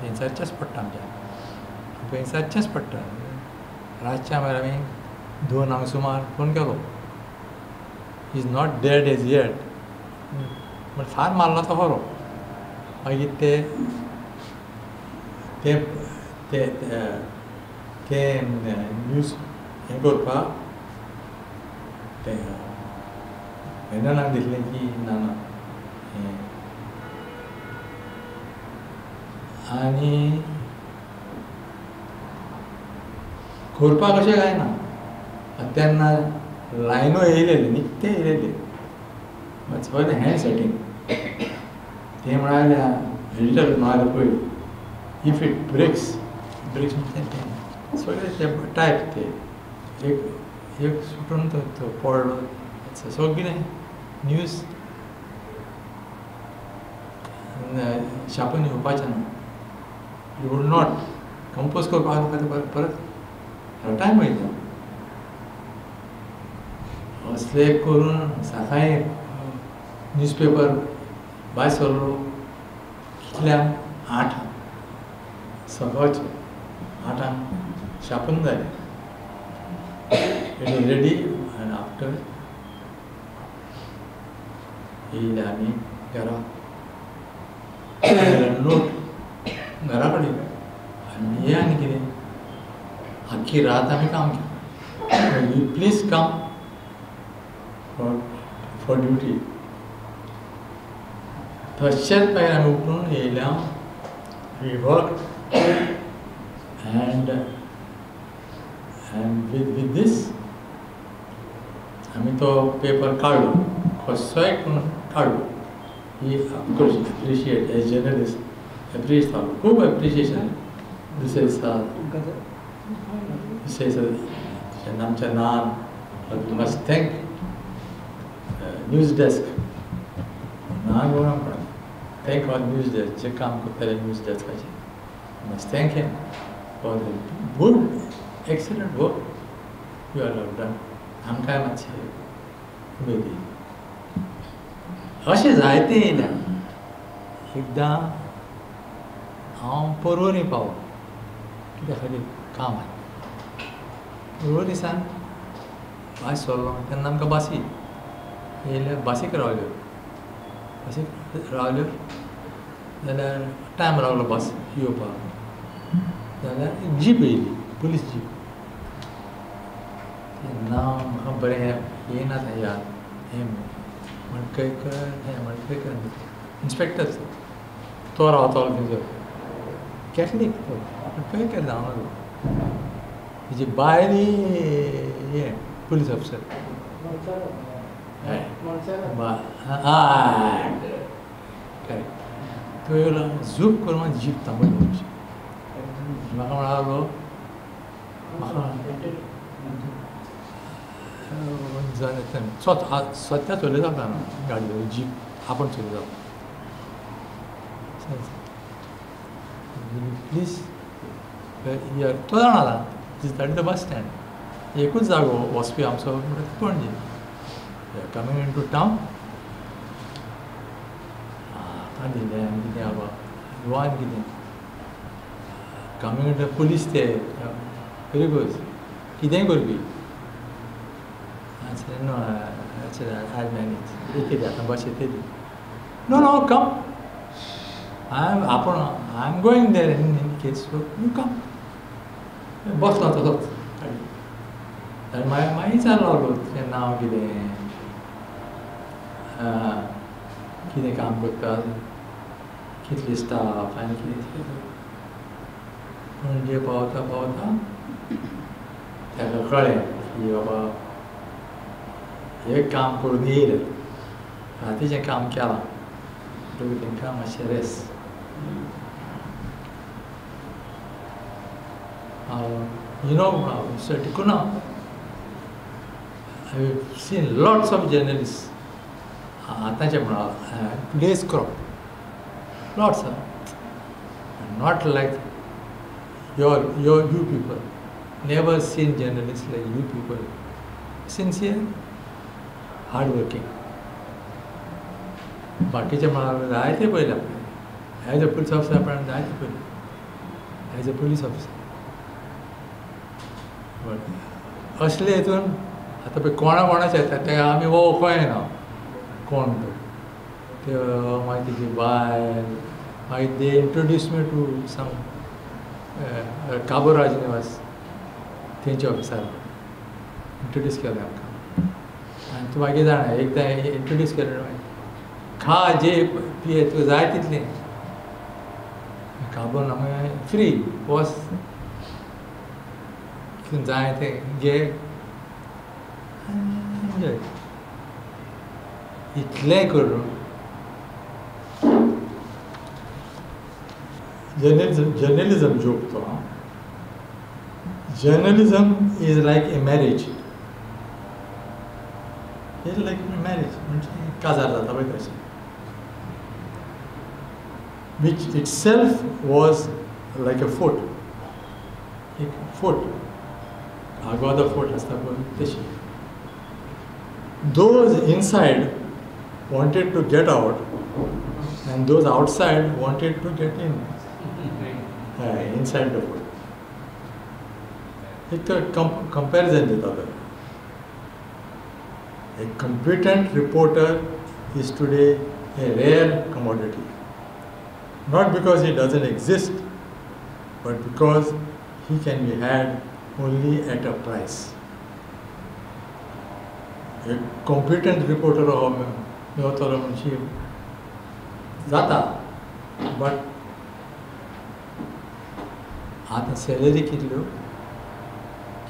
हेंचेच पडटा आमच्या, पैसाचेंच पडटा. रातच्या मागीर आमी 2 सुमार फोन केलो, is not dead as yet, but फार मारलो तो खरो. मागीर ते ते ते न्यूज हें करपाक ते मेननाक दिसलें की ना ना हें, आनी करपाक अशें कांय ना. तेन्ना लायनो येयलेले निकते येयलेले, सगळें हँड सेटींग. ते म्हणाले एडिटर म्हणाले पळय, if it breaks breaks म्हणजे तें सगळें ते टायप ते एक एक सुटून तो पडलो सगळें न्यूज छापून येवपाचें ना, you would not compose करपाक परत टायम वयता. असले करून सकाळीं न्यूजपेपर भायर सरलो कितल्यांक, 8 सकाळचें 8 छापून जालें. It is ready. And after येयले आमी घरा, नोट घरा कडेन. आनी हें आनी कितें, आख्खी रात आमी काम केलें. You please come for duty. तशेंच मागीर आमी उठून येयल्या, we work and and with this आमी तो पेपर काडलो, कसोय करून काडलो. ही of course appreciate as journalist, appreciate जालो, खूब एप्रिशिएशन. दुसरे दिसा दुसरे दिसा जेन्ना आमच्या naan must thank news desk ना घेवन आमकां thank all news desk जे काम करताले news डेस्काचेर must thank him for the good excellent work you all have done. आमकांय मातशें उमेद येयली. अशें जायतें येयल्या. एकदां हांव पर्वरी पावलो कित्या खातीर काम आसलें. पर्वरी सावन भायर सरलो तेन्ना आमकां बसी येयल्या, बसीक रावल्यो. बसीक रावल्यो जाल्यार टायम रावलो बस येवपाक. जाल्यार एक जीप येयली, पुलीस जीप. नांव म्हाका बरें येना तें याद. हें मडकयकर, हें मडकयकर इन्स्पेक्टर तो रावतालो थंयसर, कॅथलीक तो, मडकयकर जावं नजो. तेजी बायल हें पुलीस ऑफिसर. हय करेक्ट. तो येयलो झूप करून जीप थांबयली. म्हाका म्हणालो म्हाका स्वता चलयता गाडी, जीप आपूण चलयता. प्लीज तो जाणा आतां that is the bus stand. एकूच जागो वचपी आमचो म्हणटा Panaji. Coming in to town आतां दिलें आनी कितें बाबा गोवान कितें कमींग इन टू पुलीस ते वेरी गुड कितेंय करपी. नो I manage येतली आतां बस येतली. No no come I am आपूण I am going there in in case so you come. बसलो तसोच आनी मागीर मागीर विचारलो लागलो तुजें नांव कितें, कितें काम करता, कितली स्टाफ आनी कितें. पणजे पावता पावता ताका कळ्ळें की बाबा हें काम करून येयलें, रातीचें काम केलां म्हणटकूच तांकां मातशें rest. You know, Mr. Tikuna, I have seen lots of journalists. आतांचे म्हणा today's crop, lots of, not like your you people. Never seen journalists like you people. Sincere, hardworking. बाकीचे म्हणा जायते पयले आपणे एज अ पुलीस ऑफिसर आपण जायते पयले एज अ पुलीस ऑफिसर. असले हितून आतां पळय कोणा कोणाचे येता ते आमी वळखूंक येना कोण तो. ते मागीर तेजी बायल मागीर they introduce me to some Cabo Rajnivas तेंच्या ऑफिसार इंट्रोड्यूस केलें आमकां. आनी तूं मागीर जाणा एकदां इंट्रोड्यूस केलें मागीर खा जे पिये तुका जाय तितलें. काबोन हांगा फ्री वच कितें जाय तें घे एन्जॉय. इतलें करून जर्नलिजम जोक तो. Journalism is like a marriage. Is like a marriage म्हणजे काजार जाता पळय तशें, which itself was like a fort. एक फोर्ट, आग्वादा फोर्ट आसता पळय तशी. Those inside wanted to get out and those outside wanted to get in, inside the fort. एक तर कंपॅरिजन दिता तो. A competent reporter is today a rare commodity. Not because he doesn't exist, but because he can be had only at a price. A competent reporter हो मेवतलो म्हणजे जाता, but आतां salary कितल्यो,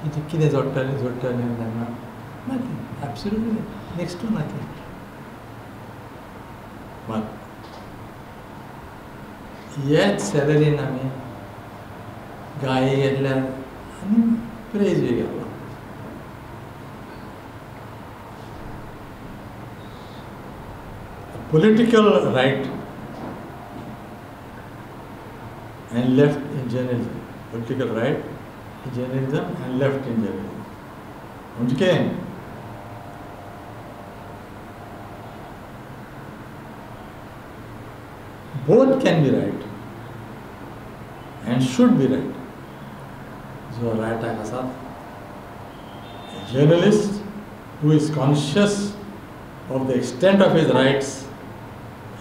कितें कितें जोडटालें जोडटालें तेन्ना nothing, absolutely next to nothing. But हेच सॅलरीन आमी गायी घेतल्या आनी प्रेजूय घेतला. Political right and left in journalism. Political right in journalism and left in journalism. म्हणजे both can be right and should be right. जो right आसा, a journalist who is conscious of the extent of his rights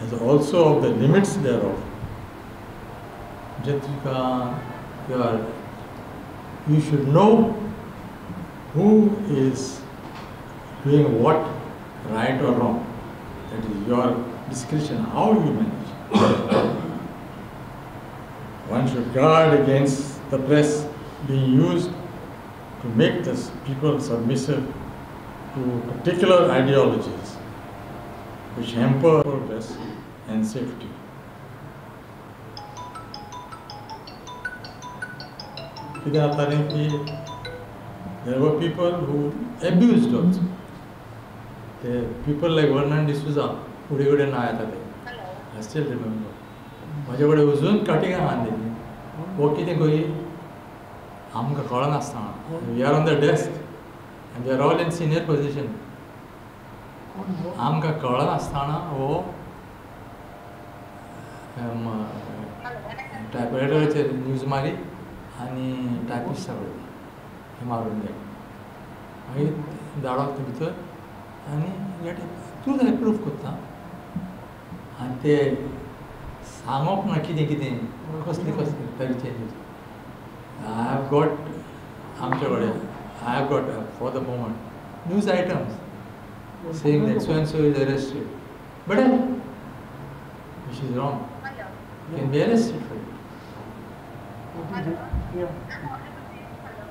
as also of the limits thereof. You should know who is doing what, right or wrong. That is your discretion, how you manage. One should guard against the press being used to make the people submissive to particular ideologies which hamper progress and safety. कितें जातालें की there were people who abused also. The people like Vernon D'Souza, फुडें फुडें नांव येता तें. I still remember. म्हजे कडेन अजून कटिंगां आहा तेजी. हो कितें करी आमकां कळनासतना. We are on the desk and we are all in senior position. आमकां कळनासतना हो टायपरायटराचेर न्यूज मारी आनी टायपिस्टा कडेन हें मारून दी. मागीर धाडप तें भितर आनी तूं एप्रूव करता. आनी ते सांगप ना कितें कितें कसली कसली तरेचे न्यूज. I have got आमचे कडेन I have got for the moment news items saying that so and so is arrested, but which is wrong. You can be arrested for it.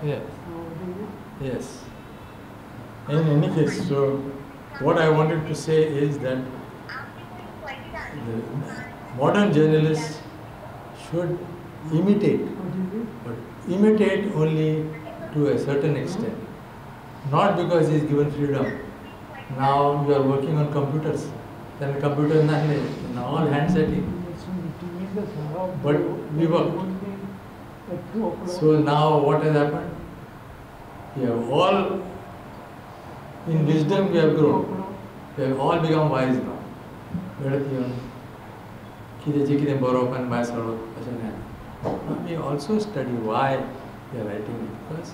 Yes. Yes. In any case, so what I wanted to say is that the modern journalists should imitate, but imitate only to a certain extent. Not because he is given freedom. Now you are working on computers. Then computer nahle, now all hand setting. But we worked. So now what has happened? We have all, in wisdom we have grown. We have all become wise now. कितें कितें बरोवप आनी भायर सरप अशें न्हय. We also study why we are writing it, because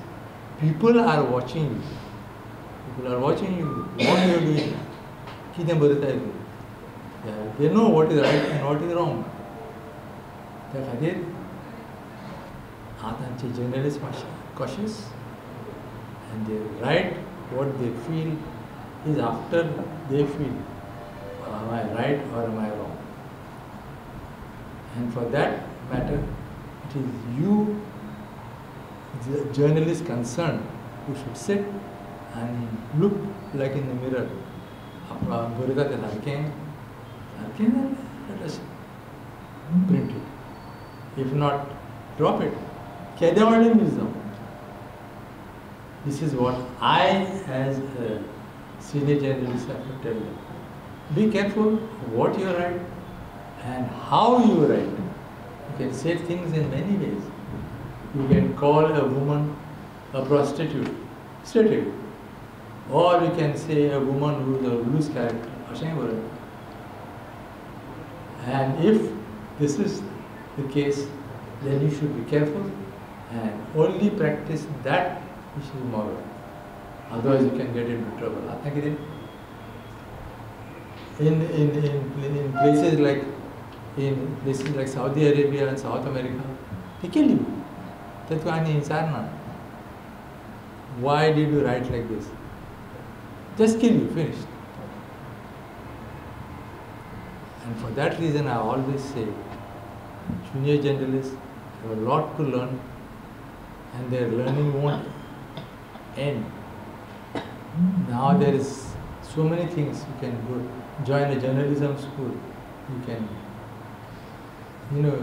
people are watching you. People are watching you, what you are doing, कितें बरयताय तूं. They know what is right and what is wrong. त्या खातीर आतांचे जर्नलिस्ट मातशे cautious and they write what they feel is after they feel, am I right or am I wrong? And for that matter, it is you, the journalist concerned, who should sit and look like in the mirror. बरयता तें सारकें सारकें, let us print it. If not, drop it. केदें व्हडलें news जावं. This is what I, as a senior journalist, have to tell them. Be careful what you write and how you write. You can say things in many ways. You can call a woman a prostitute, straight away. Or you can say a woman who is a loose character. And if this is the case, then you should be careful and only practice that which is moral. Otherwise you can get into trouble. In places like Saudi Arabia and South America, they kill you. Why did you write like this? Just kill you, finished. And for that reason I always say, junior journalists have a lot to learn and their learning won't end. Now there is so many things. You can go join a journalism school, you can, you know,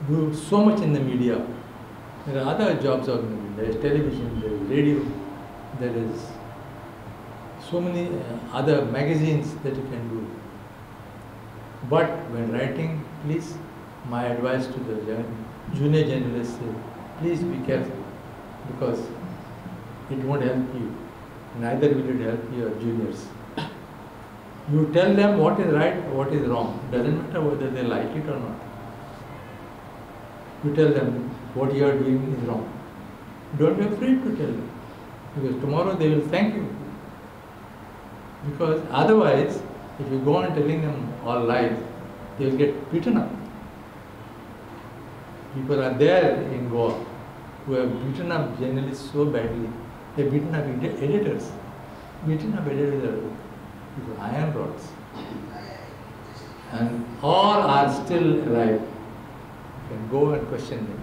do so much in the media. There are other jobs out in the media. There is television, there is radio, there is so many other magazines that you can do. But when writing, please, my advice to the junior journalists is, please be careful, because it won't help you, neither will it help your juniors. You tell them what is right, what is wrong. Doesn't matter whether they like it or not. You tell them what you are doing is wrong. Don't be afraid to tell them, because tomorrow they will thank you. Because otherwise, if you go on telling them all lies, they will get beaten up. People are there in Goa who have beaten up journalists so badly. They have beaten up editors. Beaten up editors with iron rods. And all are still alive. You can go and question them,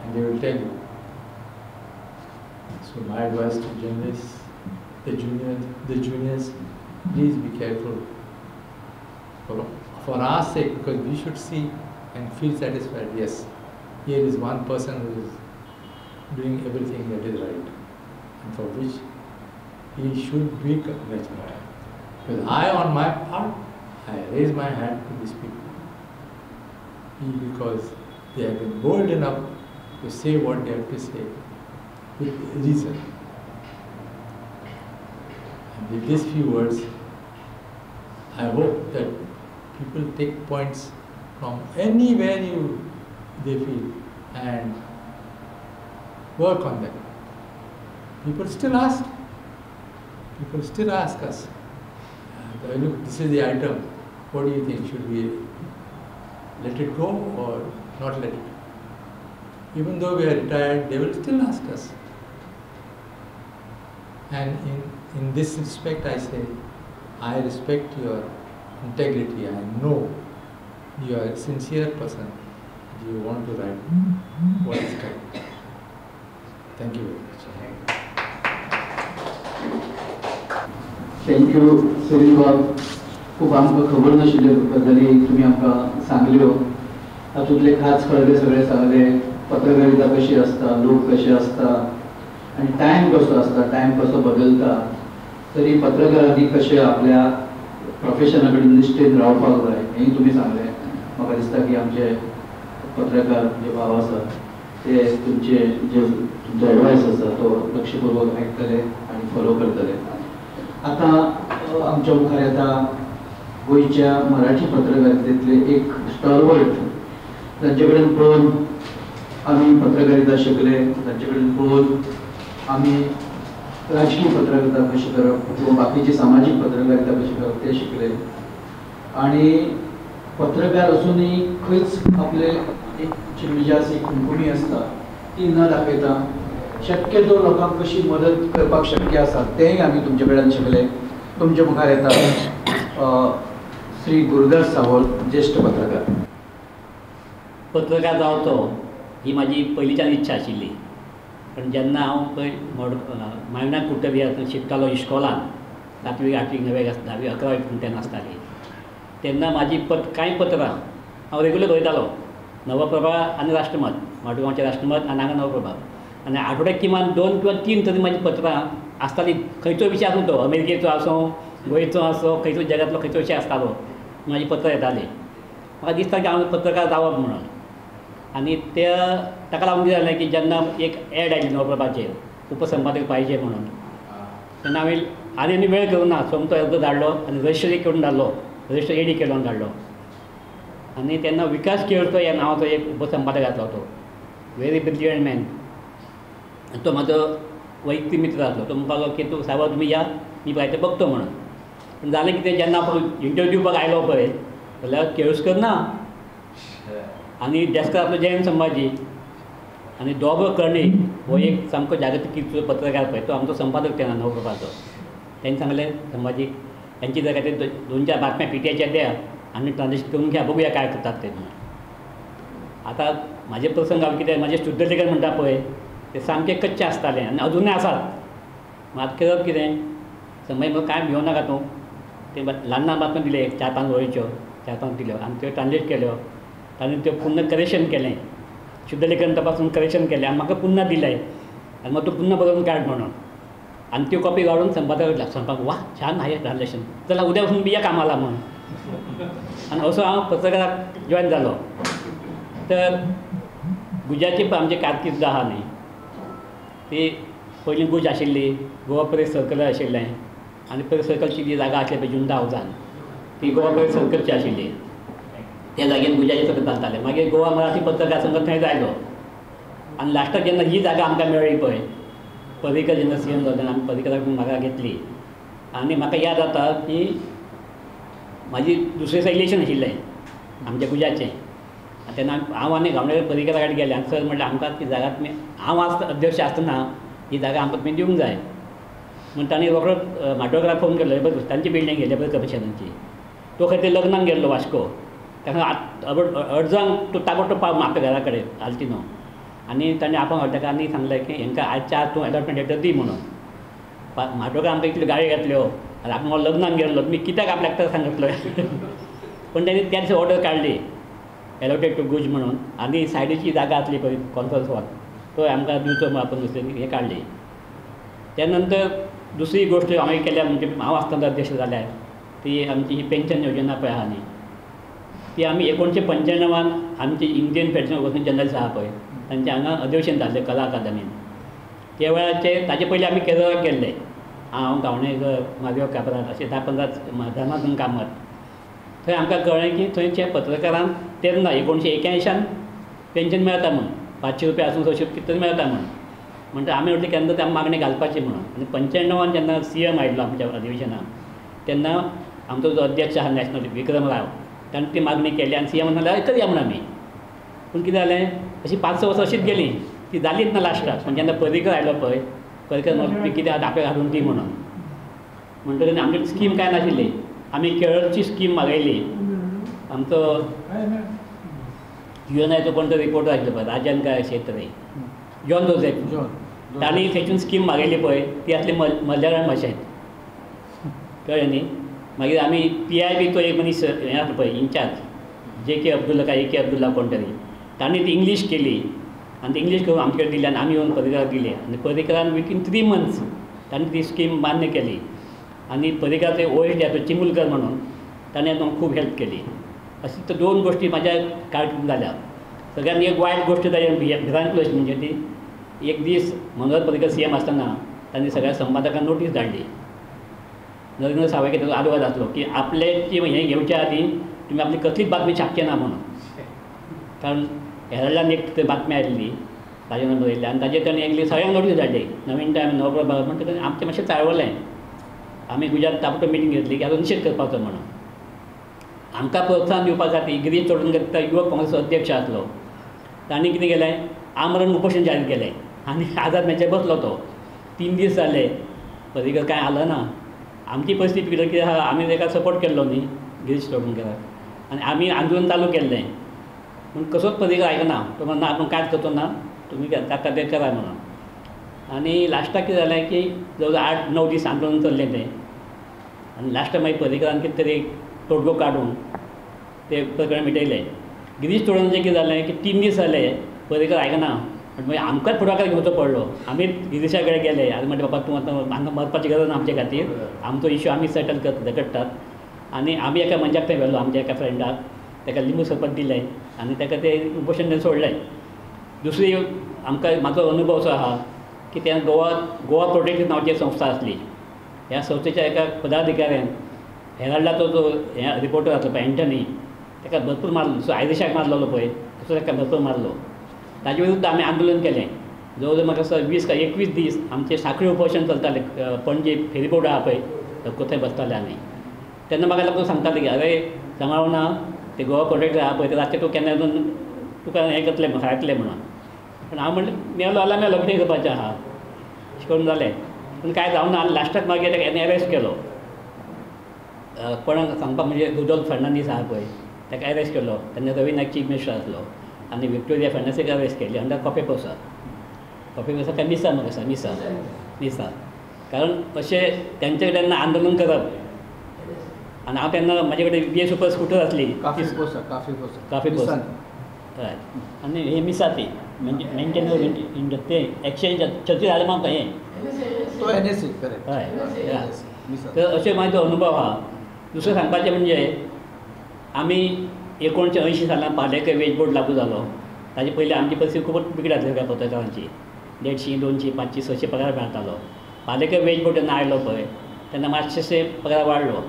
and they will tell you. So my advice to journalists, the juniors, please be careful. For our sake, because we should see and feel satisfied. Yes, here is one person who is doing everything that is right, and for which he should be congratulated. Because I, on my part, I raise my hand to these people, because they have been bold enough to say what they have to say with reason. And with these few words, I hope that people take points from anywhere they feel and work on them. People still ask. People still ask us, look, this is the item. What do you think? Should we let it go or not let it go? Even though we are retired, they will still ask us. And in this respect, I say, I respect your integrity. I know you are a sincere person. You want to write what is correct. Thank you very much. Thank you, Cyril बाब. खूब आमकां खबर नाशिल्ल्यो गजाली तुमी आमकां सांगल्यो. तातूंतले खास खळगे सगळे सांगले. पत्रकारिता कशी आसता, लोक कशे आसता आनी टायम कसो आसता, टायम कसो बदलता, तरी पत्रकारांनी कशें आपल्या प्रोफेशना कडेन निश्ठेन रावपाक जाय हेंय तुमी सांगलें. म्हाका दिसता की आमचे पत्रकार जे भाव आसा ते तुमचे जे तुमचो एडवायस आसा तो लक्षपूर्वक आयकतले आनी फॉलो करतले. आतां आमच्या मुखार येता गोंयच्या मराठी पत्रकारितेंतले एक स्टॉलवर्ट, तांचे कडेन पळोवन आमी पत्रकारिता शिकले, तांचे कडेन पळोवन आमी राजकीय पत्रकारिता कशी करप किंवा बाकीची सामाजीक पत्रकारिता कशी करप ते शिकले. आनी पत्रकार असूनय खंयच आपले एक मिजास एक कुमकुमी आसता ती न दाखयता शक्यतो लोकांक कशी मदत करपाक शक्य आसा तेंय आमी तुमचे कडल्यान शिकले. तुमचे मुखार येता श्री गुरुदास सावळ, ज्येष्ठ पत्रकार. पत्रकार जावचो ही म्हाजी पयलींच्यान इच्छा आशिल्ली. पण जेन्ना हांव पळय मायणा कुटबी शिकतालो इश्कोलान, 7वी 8वी 9वी 10वी 11वी पूण तेन्ना आसताली, तेन्ना म्हाजी कांय पत्रां हांव रेगुलर बरयतालो. नवप्रभा आनी राष्ट्रमत, मडगांवचें राष्ट्रमत आनी हांगा नवप्रभा, आनी आठवड्याक किमान 2 किंवा 3 तरी म्हाजी पत्रां आसतालीं. खंयचो विशय आसूं तो, अमेरिकेचो आसूं, गोंयचो आसूं, खंयचो जगांतलो खंयचो विशय आसतालो, म्हाजी पत्रां येतालीं. म्हाका दिसता की हांव पत्रकार जावप म्हणून. आनी त्या ताका लागून कितें जालें की जेन्ना एक एड आयली नवप्रभाचेर उपसंपादक पाहिजे म्हणून, तेन्ना हांवें आनी आनी वेळ करूं ना, सोमतो अर्ज धाडलो आनी रजिस्टर करून धाडलो, रजिस्टर एडी करून धाडलो. आनी तेन्ना विकास केळकर ह्या नांवाचो एक उपसंपादक आसलो, तो व्हेरी ब्रिलियंट मॅन, आनी तो म्हाजो वैयक्तीक मित्र आसलो. तो म्हणपाक लागलो की तूं सायबा तुमी या, मी पळय तें बघतो म्हणून. पूण जालें कितें, जेन्ना आपण इंटरव्यू दिवपाक आयलो पळय जाल्यार केळुस्कर ना, आनी डेस्कार आपलो जयंत संभाजी आनी दोगो कर्णीक हो एक सामको जागतिकीचो पत्रकार पळय, तो आमचो संपादक तेन्ना नवप्रभाचो. तेणें सांगलें संभाजी त्यांची जर काय 2-4 बातम्या पीटीआयच्या द्या आनी ट्रान्सलेशन करून घ्या, बघूया काय करतात ते म्हणून. आतां म्हाजे प्रसंग हांव कितें, म्हाजें शुद्धलेखन म्हणटा पळय ते सामकें कच्चें आसतालें आनी अजुनूय आसात. मात करप कितें, संभाजी म्हणून कांय भिवो नाका तूं, ते ल्हान ल्हान बातम्यो दिले, 4-5 वळीच्यो 4-5 दिल्यो आनी त्यो ट्रान्सलेट केल्यो, ताणें त्यो पुन्हा करेक्शन केलें, शुद्धलेखन तपासून करेक्शन केलें आनी म्हाका पुन्हा दिलें आनी मग तूं पुन्हा बरोवन काड म्हणून. आनी त्यो कॉपी काडून संपादक संपादक वा छान आहे ट्रान्सलेशन, चला उद्यापासून बी या कामाला म्हणून. आनी असो हांव पत्रकाराक जॉयन जालो. तर गुजाची पण आमची कारकीर्द आहा न्ही ती पयलीं गुज आशिल्ली, गोवा प्रेस सर्कल आशिल्लें आनी प्रेस सर्कलची जी जागा आसली पळय जुंदा हावजान ती गोवा प्रेस सर्कलची आशिल्ली. त्या जागेन गुजाचे सगळें चलतालें. मागीर गोवा मराठी पत्रकार संघ थंय जायलो आनी लास्टाक जेन्ना ही जागा आमकां मेळ्ळी पळय पर्रीकर जेन्ना सी एम जालो तेन्ना आमी पर्रीकराक म्हाका घेतली. आनी म्हाका याद जाता की म्हाजी दुसरे दिसा इलेक्शन आशिल्लें आमच्या गुजाचें. तेन्ना हांव आनी गांवणे पर्रीकरा कडेन गेले आनी सर म्हणलें आमकां ती जागा तुमी हांव आज अध्यक्ष आसतना ही जागा आमकां तुमी दिवंक जाय म्हण तांणी रोखडो म्हाड्डोळकराक फोन केलो. लेबर तांची बिल्डींग लेबर कमिशनाची. तो खंय ते लग्नाक गेल्लो वास्को, ताका अर्जांक तो ताबडतो पाव आपल्या घरा कडेन आल्तिनो. आनी ताणें आपोवन ताका आनी सांगलें की हेंकां आयच्या आज तूं एलॉटमेंट लेटर दी म्हणून. म्हाड्डोळकर आमकां इतल्यो गाळी घातल्यो आनी आपूण लग्नाक गेल्लो तुमी कित्याक आपल्याक तर सांगतलो. पूण ताणें त्या दिसा ऑर्डर काडली एलॉटेड टू गुज म्हणून आनी सायडीची जागा आसली पळय कॉन्फरन्स हॉल तो आमकां दिवचो म्हूण आपूण दुसऱ्यांनी हें काडली. त्या नंतर दुसरी गोश्ट हांवें केल्या म्हणजे हांव आसतना अध्यक्ष जाल्यार ती आमची ही पेन्शन योजना पळय आहा न्ही ती आमी 1995 आमची Indian federation of working journalist आहा पळय तांचें हांगा अधिवेशन जाल्लें कला अकादमीन. त्या वेळाचेर ताजे पयलीं आमी केरळाक गेल्ले, हांव गांवणेकर, माधव काब्राल अशे 10-15 धर्मातून कामत. थंय आमकां कळ्ळें की थंयचे पत्रकारांक तेन्ना 1981 पेन्शन मेळटा म्हूण 500 रुपया आसूं 600 कितें तरी मेळटा म्हूण. म्हणटा आमी म्हटलें केन्ना ते मागणी घालपाची म्हणून. आनी 95 जेन्ना सी एम आयिल्लो आमच्या अधिवेशनाक तेन्ना आमचो जो अध्यक्ष आहा नॅशनल विक्रम राव ताणें ती मागणी केली आनी सी एम म्हणल्यार करया म्हूण आमी. पूण कितें जालें अशी 5-6 वर्सां अशीच गेलीं ती जालीच ना लास्टाक. पूण जेन्ना पर्रीकर आयलो पळय पर्रीकर म्हणून कितें आतां आपल्याक हाडून दी म्हणून म्हणटकीर आमची स्कीम कांय नाशिल्ली. आमी केरळची स्कीम मागयली. आमचो युएनआयचो कोण तो रिपोर्टर आशिल्लो पळय राजन काय शेतरी जॉन जोसेफ तांणी थंयसून स्कीम मागयली पळय ती आसली मल्याळम भाशेंत कळ्ळें न्ही. मागीर आमी पी I बी तो एक मनीस हें आसलो पळय इन्चार्ज जे के अब्दुल्ला काय ए के अब्दुल्ला कोण तरी तांणी ती इंग्लीश केली आनी ती इंग्लीश करून आमचे कडेन दिली आनी आमी येवन पर्रीकराक दिली आनी पर्रीकरान विथीन 3 मंथ्स तांणी ती स्कीम मान्य केली. आनी पर्रीकराचे ओ एस डी आसलो चिमुलकर म्हणून ताणें आमकां खूब हेल्प केली. अशी तर 2 गोश्टी म्हाज्या कारकिर्दीन जाल्या. सगळ्यांत एक वायट गोश्ट जाली भिरांकूळ अशी म्हणजे ती एक दीस मनोहर पर्रीकर सी एम आसतना तांणी सगळ्या संपादकांक नोटीस धाडली. नरेंद्र सावयकर ताचो आदवोगाद आसलो की आपले ती हें घेवच्या आदीं तुमी आपली कसलीच बातमी छापची ना म्हणून. कारण हेराल्डान एक थंय बातमी आयिल्ली ताजेर बरयल्ली आनी ताजेर ताणें एकली सगळ्यांक नोटीस धाडली नवीन टायम नवप्रभा म्हणटकच आमचें मातशें चाळवलें. आमी गुजरात ताबडतोब मिटींग घेतली की आतां निशेध करपाचो म्हणून. आमकां प्रोत्साहन दिवपा खातीर गिरीश चोडणकर युवक काँग्रेसचो अध्यक्ष आसलो तांणी कितें केलें आमरण उपोशण जाहीर केलें आनी आझाद मैदानाचेर बसलो तो. 3 दीस जाले पर्रीकर कांय आलो ना. आमची परिस्थिती कितें कितें आहा आमी ताका सपोर्ट केल्लो न्ही गिरीश चोडणकराक आनी आमी आंदोलन चालू केल्लें. पूण कसोच पर्रीकर आयकना तो म्हणना आपूण कांयच करचो ना तुमी जाता तें करा म्हणून. आनी लास्टाक कितें जालें की जवळ जवळ 8-9 दीस आंदोलन चल्लें तें आनी लास्टाक मागीर पर्रीकरान कितें तरी तोडगो काडून ते प्रकरण मिटयलें. गिरीश चोडणकराचें कितें जालें की 3 दीस जाले पर्रीकर आयकना मागीर आमकांच फुडाकार घेवचो पडलो. आमी गिरीशा कडेन गेले आनी म्हणलें बाबा तूं आतां हांगा मरपाची गरज ना आमचे खातीर, आमचो इश्यू आमी सेटल झगडटात. आनी आमी एका मनशाक थंय व्हेलो आमच्या एका फ्रेंडाक, ताका लिंबू सरबत दिलें आनी ताका तें उपोशण तें सोडलें. दुसरी आमकां म्हाजो अनुभव असो आहा की त्या गोवा गोवा प्रोटेक्ट नांवाची संस्था आसली. ह्या संस्थेच्या एका पदाधिकाऱ्यान हेराल्डाचो जो हे रिपोर्टर आसलो पळय एंटनी ताका भरपूर मारलो, सो आयरिशाक मारलेलो पळय तसो ताका भरपूर मारलो. ताजे विरुद्ध आमी आंदोलन केलें. जवळ जवळ म्हाका 20 काय 21 दीस आमचें साखळी उपोशण चलतालें. पणजे फेरीबोट आहा पळय थंय बसताले आमी. तेन्ना म्हाका लोक सांगताले की अरे सांबाळना ते गोवा प्रोटेक्टर आहा पळय ते रातचें तूं केन्ना येवन तुका हें करतलें खायतलें म्हणून. पूण हांव म्हणलें मेलो जाल्यार मेलो कितें करपाचें आहा अशें करून जालें. पूण कांय जावना आनी लास्टाक मागीर ताका एरेस्ट केलो. कोणाक सांगपाक म्हणजे रुडोल्फ फर्नांडीस आहा पळय ताका एरेस्ट केलो. तेन्ना रवी नायक चीफ मिनिस्टर आसलो आनी विक्टोरिया फर्नांडीसाक अरेस्ट केली अंडर कॉफे पोसा. कॉफे पोसा काय मिसा म्हाका दिसता मिसा मिसा. कारण अशें तेंचे कडेन आंदोलन करप आनी हांव तेन्ना म्हाजे कडेन बी ए सुपर स्कुटर आसली काफी पोसा हय आनी हे मिसा ती मेंटेनर ते एक्सचेंज चर्ची जालें म्हाका हें हय. तर अशें म्हाजो अनुभव आहा. दुसरें सांगपाचें म्हणजे आमी 1980 सालान पार्लेकर वेज बोर्ड लागू जालो. ताजे पयलीं आमची परिस्थिती खूब बिगड आसली सगळ्या पत्रकारांची. 150, 200, 500, 600 पगार मेळटालो. पार्लेकर वेज बोर्ड जेन्ना आयलो पळय तेन्ना मातशें पगार वाडलो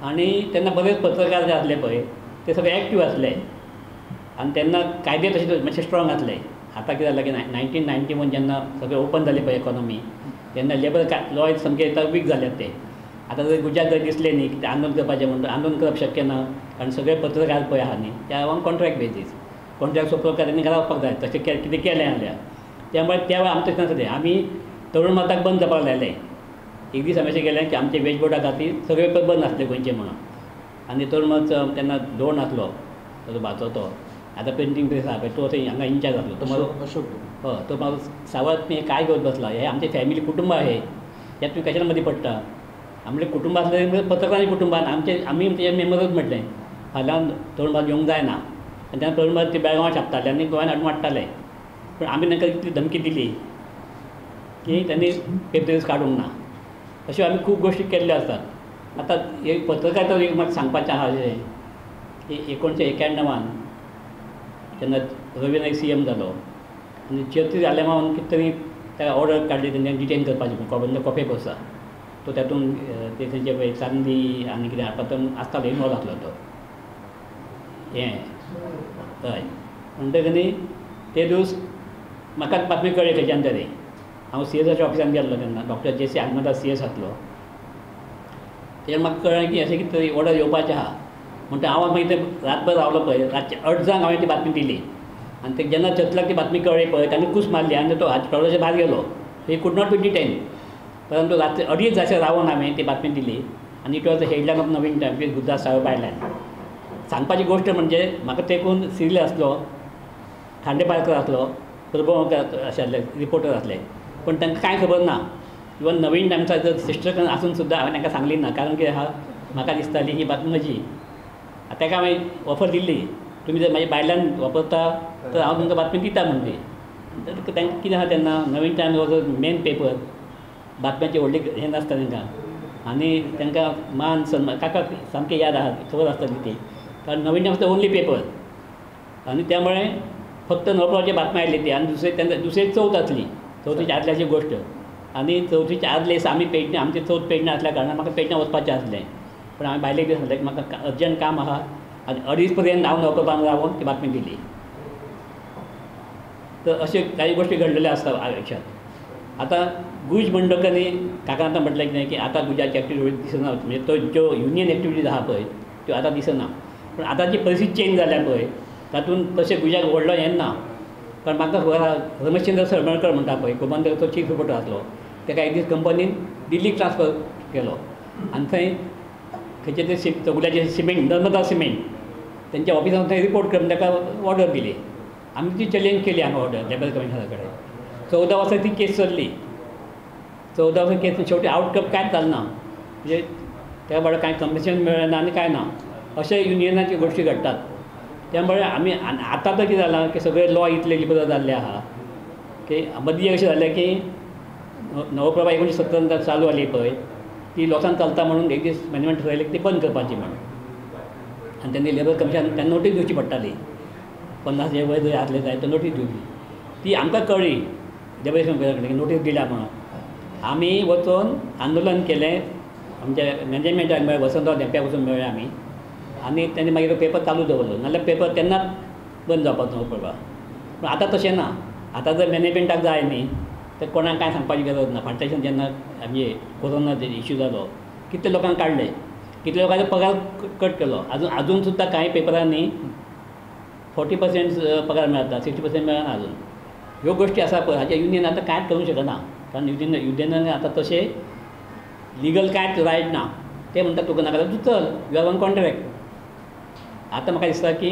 आनी तेन्ना बरेच पत्रकार जे आसले पळय ते सगळे एक्टीव आसले आनी तेन्ना कायदे तशे मातशे स्ट्रॉंग आसले. आतां कितें जालें की 1991 जेन्ना सगळें ओपन जालें पळय इकॉनॉमी तेन्ना लेबर लॉ सामके आतां वीक जाल्यात ते. आतां जर गुजरात जर दिसलें न्ही की आंदोलन करपाचें म्हणटा आंदोलन करप शक्य ना कारण सगळे पत्रकार पळय आहा न्ही ते ऑन कॉन्ट्रॅक्ट बेजीस, कॉन्ट्रॅक्ट सोंपलो काय तेणी घरा वचपाक जाय तशें कितें केलें जाल्यार. त्यामुळे त्या वेळार आमचें नासलें, आमी तरुण मताक बंद जावपाक लायलें. एक दीस आमी अशें गेले की आमचे वेज बोर्डा खातीर सगळे पेपर बंद आसले गोंयचे म्हणून आनी तरुण मत तेन्ना दोन आसलो ताजो भाचो तो आतां प्रिंटींग प्रेस आहा पळय तो थंय हांगा इन्चार्ज आसलो तो म्हाजो अशोक हय तो म्हाजो सावत तुवें काय घेवन बसला हे आमचें फॅमिली कुटुंब आहे ह्यात तुवें कशा मदीं पडटा. आमचें कुटुंब आसलें पत्रकारांचें कुटुंबान आमचे आमी तेजे मेंबरूच म्हटलें फाल्यां तरुण मत येवंक जायना. आनी तेन्ना तरुण मत ते बेळगांवां छापताले आनी गोंयान हाडून वाडटाले पूण आमी तांकां इतली धमकी दिली की तांणी पेपर्स काडूंक ना. अश्यो आमी खूब गोश्टी केल्ल्यो आसात. आतां एक पत्रकारिता एक म्हाका सांगपाचें आहा अशें की 1991 जेन्ना रवी नायक CM जालो आनी ज्योती आलेमांवान कितें तरी ताका ऑर्डर काडली तेंच्यांनी डिटेन करपाची म्हणून कॉफे बसा तो तातूंत ते थंयचे पळय चांदी आनी कितें हाडपा आसतालो इनवॉल्व आसलो तो हें हय. म्हणटकीर न्ही ते दीस म्हाका बातमी कळ्ळी खंयच्यान तरी. हांव CSच्या ऑफिसान गेल्लो तेन्ना डॉक्टर JC Almeida CS आसलो तेजेर म्हाका कळ्ळें की अशें कितें तरी ऑर्डर येवपाचें आहा. म्हणटा हांव मागीर ते रातभर रावलो पळय रातचे 8 जांक हांवें ती बातमी दिली आनी ते जेन्ना चतलाक ती बातमी कळ्ळी पळय ताणें कूस मारली आनी तो हात भायर गेलो. He could not be detain. परंतु रातचे 2.5 जायसर रावन हांवें ती बातमी दिली आनी it was the headline of Naveen Times with Gurudas Saiba byline. सांगपाची गोश्ट म्हणजे म्हाका तेकून सिरियल आसलो, खांडेपारकर आसलो, प्रभुगांवकर अशें आसले रिपोर्टर आसले पूण तांकां कांय खबर ना. इवन नवीन टायम्सा जर सिस्टर आसून सुद्दां हांवें तांकां सांगली ना कारण कितें आहा म्हाका दिसताली ही बातमी म्हजी. ताका हांवें ऑफर दिल्ली तुमी जर म्हाज्या बायलान वापरता तर हांव तुमकां बातमी दिता म्हणून ती. तांकां कितें आहा तेन्ना Naveen Times was a main paper बातम्यांची व्हडली हें नासता तांकां आनी तांकां मान सन्मान काका सामकें याद आहा खबर आसताली ती कारण नवीन टायम्स ओन्ली पेपर आनी त्यामुळे फक्त नवप्रभाची बातमी आयली ती आनी दुसरे तेन्ना दुसरी चवथ आसली चवथीच्या आदल्याची गोश्ट आनी चवथीच्या आदले दिसा आमी पेडणे आमची चवथ पेडणे आसल्या कारणान म्हाका पेडण्यां वचपाचें आसलें पूण हांवें बायलेक सांगलें की म्हाका अर्जंट काम आहा आनी 2.5 पर्यंत हांव नवप्रभान रावन ती बातमी दिली. तर अश्यो काही गोश्टी घडलेल्यो आसता आयुश्यांत. आतां गुज म्हणटकर न्ही काका आतां म्हटलें कितें की आतां गुजाची एक्टिविटी दिसना म्हणजे तो ज्यो युनियन एक्टिविटीज आहा पळय त्यो आतां दिसना पूण आतांची परिस्थिती चेंज जाल्या पळय तातूंत तशें गुजाक व्हडलो हें ना. कारण म्हाका खबर आहा रमेशचंद्र सरमळकर म्हणटा पळय गोमंतकाचो चीफ रिपोर्टर आसलो ताका एक दीस कंपनीन दिल्लीक ट्रान्सफर केलो आनी थंय खंयचे ते चौगुल्याचे सिमेंट नर्मदा सिमेंट तेंच्या ऑफिसान थंय रिपोर्ट करून ताका ऑर्डर दिली. आमी ती चॅलेंज केली हांगा ऑर्डर लेबर कमिशनरा कडेन. 14 वर्सां ती केस चल्ली. 14 वर्सां केस शेवटी आवटकम कांयच जालें ना म्हणजे त्या बरोबर कांय कमिशन मेळ्ळें ना आनी कांय ना. अशे युनियनाच्यो गोश्टी घडटात. त्यामुळे आमी आतां तर कितें जालां की सगळे लॉ इतले लिबरल जाल्ले आहा की मदीं अशें जालें की नवप्रभा 1970 चालू जाली पळय ती लॉसान चलता म्हणून एक दीस मॅनेजमेंट ठरयलें की ती बंद करपाची म्हणून आनी तेन्ना लेबर कमिशन तांकां नोटीस दिवची पडटाली 50 वयर जर आसले जाय तर नोटीस दिवची ती आमकां कळ्ळी लेबर कमिशना कडेन नोटीस दिल्या म्हणून आमी वचून आंदोलन केलें आमच्या मॅनेजमेंटाक मेळ्ळें वसंतराव धेंप्याक वचून मेळ्ळें आमी आनी तेणी मागीर पेपर चालू दवरलो नाल्यार पेपर तेन्नाच बंद जावपाचो नवप्रभा. पूण आतां तशें ना. आतां जर मॅनेजमेंटाक जाय न्ही तर कोणाक कांय सांगपाची गरज ना. फाटल्यान जेन्ना आमचे कोरोना इश्यू जालो कितले लोकांक काडले कितले लोकांचो पगार कट केलो. अजून सुद्दां कांय पेपरांनी 40% पगार मेळटा 60% मेळना अजून. ह्यो गोश्टी आसा पळय हाचे युनियन आतां कांयच करूंक शकना कारण युनियनान आतां तशें लिगल कांयच रायट ना. ते म्हणटा तुका नाका तूं चल you are on contract. आतां म्हाका दिसता की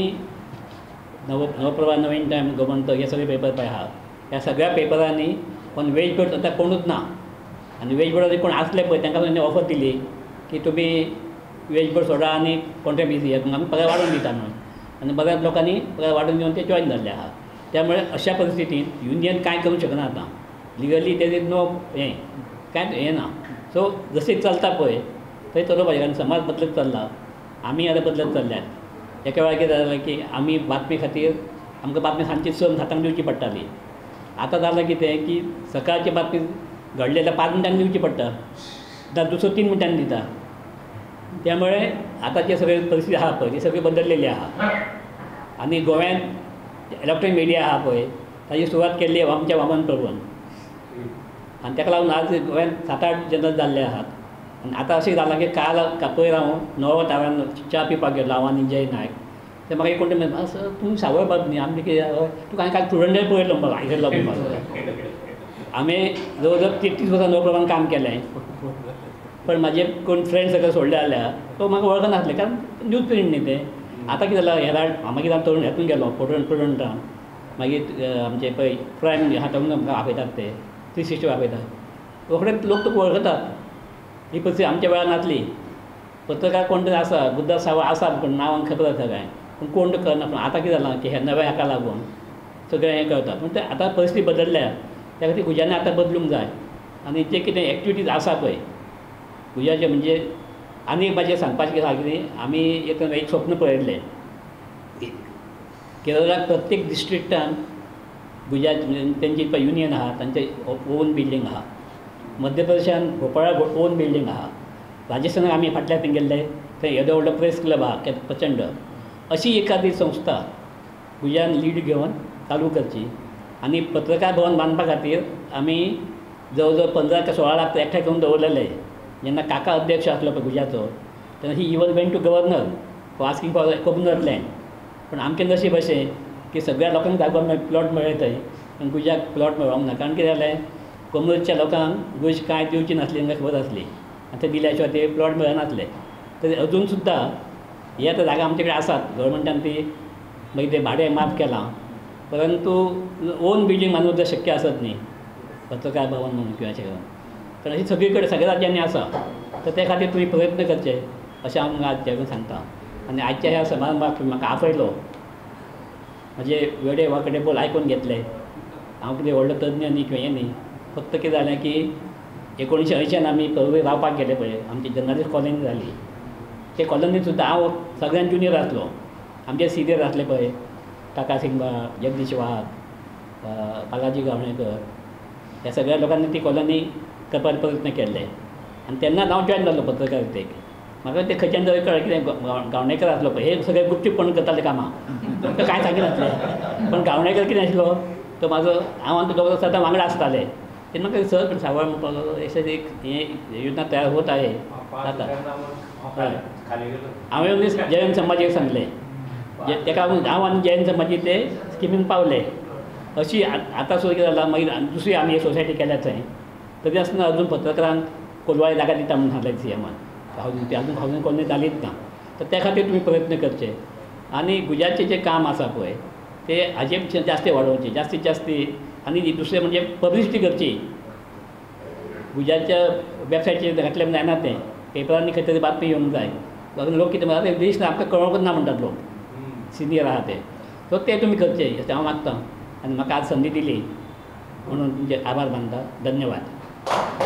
नवप्रभा नवीन टायम गोमंतक हे सगळे पेपर पळय आहा ह्या सगळ्या पेपरांनी पण वेज बोर्ड आतां कोणूच ना आनी वेज बोर्डार कोण आसले पळय तांकां तांणी ऑफर दिली की तुमी वेज बोर्ड सोडा आनी कॉन्ट्रॅक्ट बेजीस येयात आमी पगार वाडोवन दिता म्हणून आनी बऱ्याच लोकांनी पगार वाडोवन दिवन ते जॉयन जाल्ले आहा. त्यामुळे अशा परिस्थितींत युनियन कांय करूंक शकना आतां लिगली तेजेर नो हें कांयच हें ना. सो जशें चलता पळय थंय चलोवपाचें कारण समाज बदलत चल्ला. आमी आतां बदलत चल्ल्यात. एका वेळार कितें जालें की आमी बातमी खातीर आमकां बातमी सांजची 6 7 दिवची पडटाली. आतां जालां कितें की सकाळची बातमी घडली जाल्यार 5 मिनटांनी दिवची पडटा, जाल्यार दुसरो 3 मिनटांनी दिता. त्यामुळे आतांची सगळी परिस्थिती आहा पळय ती सगळी बदललेली आहा. आनी गोव्यांत इलेक्ट्रॉनिक मिडिया आहा पळय ताजी सुरवात केल्ली आमच्या वामन प्रभून, आनी ताका लागून आज गोव्यांत 7-8 जनरल जाल्ले आहात. आनी आतां अशें जालां की काल पयर हांव 9 तारान च्या पिवपाक गेलो हांव आनी जय नायक, ते म्हाका एक कोण तरी सर तूं सावय बाब न्ही आमचें कितें तुका हांवें काल प्रुडंटय पळयलो आयकल्लो आमी जवळ जवळ 33 वर्सां नवप्रभान काम केलें, पण म्हाजे कोण फ्रेंड सगळे सोडले जाल्यार तो म्हाका वळखनासले, कारण न्यूज प्रिंट न्ही तें. आतां कितें जालां हेराल्ड मागीर हांव तरुण हेतून गेलो प्रुडंटान, मागीर आमचे पळय प्रायम आहा तातूंत आमकां आपयतात ते 360 आपयतात, रोखडेच लोक तुका वळखतात. ही परिस्थिती आमच्या वेळार नासली. पत्रकार कोण तरी आसा गुद्दार सावळ आसा पूण नांवान खबर आसा काय पूण कोण तो कळना. पूण आतां कितें जालां की ह्या नव्या हाका लागून सगळें हें कळटा. पूण तें आतां परिस्थिती बदलल्या, त्या खातीर गुजांनी आतां बदलूंक जाय. आनी जे कितें एक्टिविटीज आसा पळय गुजाचे म्हणजे आनी एक म्हाजें सांगपाचें कितें आसा कितें आमी एक स्वप्न पळयल्लें केरळाक प्रत्येक डिस्ट्रिक्टान गुजात म्हणजे तेंची पळय युनियन आहा तांचे ओन बिल्डींग आहा, मध्य प्रदेशान भोपाळाक ओन बिल्डींग आहा, राजस्थानाक आमी फाटल्या थंय गेल्ले थंय येदो व्हडलो प्रेस क्लब आहा प्रचंड. अशी एखादी संस्था गुजान लीड घेवन चालू करची. आनी पत्रकार भवन बांदपा खातीर आमी जवळ जवळ 15 ते 16 लाख एकठांय करून दवरलेले. जेन्ना काका अध्यक्ष आसलो पळय गुजाचो तेन्ना he even went to governor for asking for communal land. पूण आमचें नशीब अशें की सगळ्या लोकांक जागो प्लॉट मेळ्ळे थंय, पूण गुजाक प्लॉट मेळोंक ना. कारण कितें जालें कोमनच्या लोकांक गुज कांय दिवची नासली तांकां खबर आसली आनी ते दिल्या शिवाय ते प्लॉट मेळनासले. तरी अजून सुद्दां हे आतां जागा आमचे कडेन आसात, गव्हर्मेंटान ती मागीर ते भाडें माफ केलां, परंतु ओन बिल्डींग बांदूंक जर शक्य आसत न्ही पत्रकार भवन म्हणून किंवा अशें करून, कारण अशी सगळी कडेन सगळ्या राज्यांनी आसा. तर ते खातीर तुमी प्रयत्न करचे अशें हांव आज सांगता. आनी आजच्या ह्या समारंभाक तुमी म्हाका आपयलो, म्हजे वेडे वांकडे बोल आयकून घेतले. हांव कितें व्हडलो तज्ञ न्ही किंवा हें न्ही, फक्त कितें जालें की 1980 आमी पर्वरी रावपाक गेले पळय, आमची जर्नलिस्ट कॉलनी जाली. ते कॉलनीत सुद्दां हांव सगळ्यांत ज्युनियर आसलो. आमचे सिनियर आसले पळय काका सिंगबाळ, जगदीश वाघ, बालाजी गावणेकर, ह्या सगळ्या लोकांनी ती कॉलनी करपाक प्रयत्न केल्ले. आनी तेन्नाच हांव जॉयन जालो पत्रकारितेक. म्हाका ते खंयच्यान तरी कळ्ळें कितें गावणेकर आसलो पळय हे सगळे गुपचूपपण करताले कामां, ते कांय सांगिनासले. पण गावणेकर कितें आसलो तो म्हाजो हांव आनी तो दोग सदां वांगडा आसताले. तेन्ना म्हाका सर पण सावळ म्हणपाक लागलो अशें एक हें योजना तयार होत आहे जाता. हय, हांवें जयंत संभाजीक सांगलें, ताका लागून हांव आनी जयंत संभाजी ते स्किमीन पावले. अशी आतां सुद्दां कितें जालां मागीर दुसरी आमी सोसायटी केल्या थंय, तरी आसतना अजून पत्रकारांक कोलवाळे जागा दिता म्हणून सांगलें सीएमान, हावजींग ती अजून हावजींग कॉलनी जालीच ना. तर त्या खातीर तुमी प्रयत्न करचे. आनी गुजाचे जें काम आसा पळय ते हाजे पेक्षा जास्त वाडोवचें, जास्तीत जास्ती. आनी दुसरें म्हणजे पब्लिसिटी करची. गुजाच्या वेबसायटीचेर घातलें जायना तें, पेपरांनी खंय तरी बातमी येवंक जाय. लोक कितें म्हणटा देश ना आमकां कळोंकच ना म्हणटात लोक, सिनियर आहा ते. सो ते तुमी करचे अशें हांव मागता. आनी म्हाका आज संदी दिली म्हणून तुमचे आभार मानता. धन्यवाद.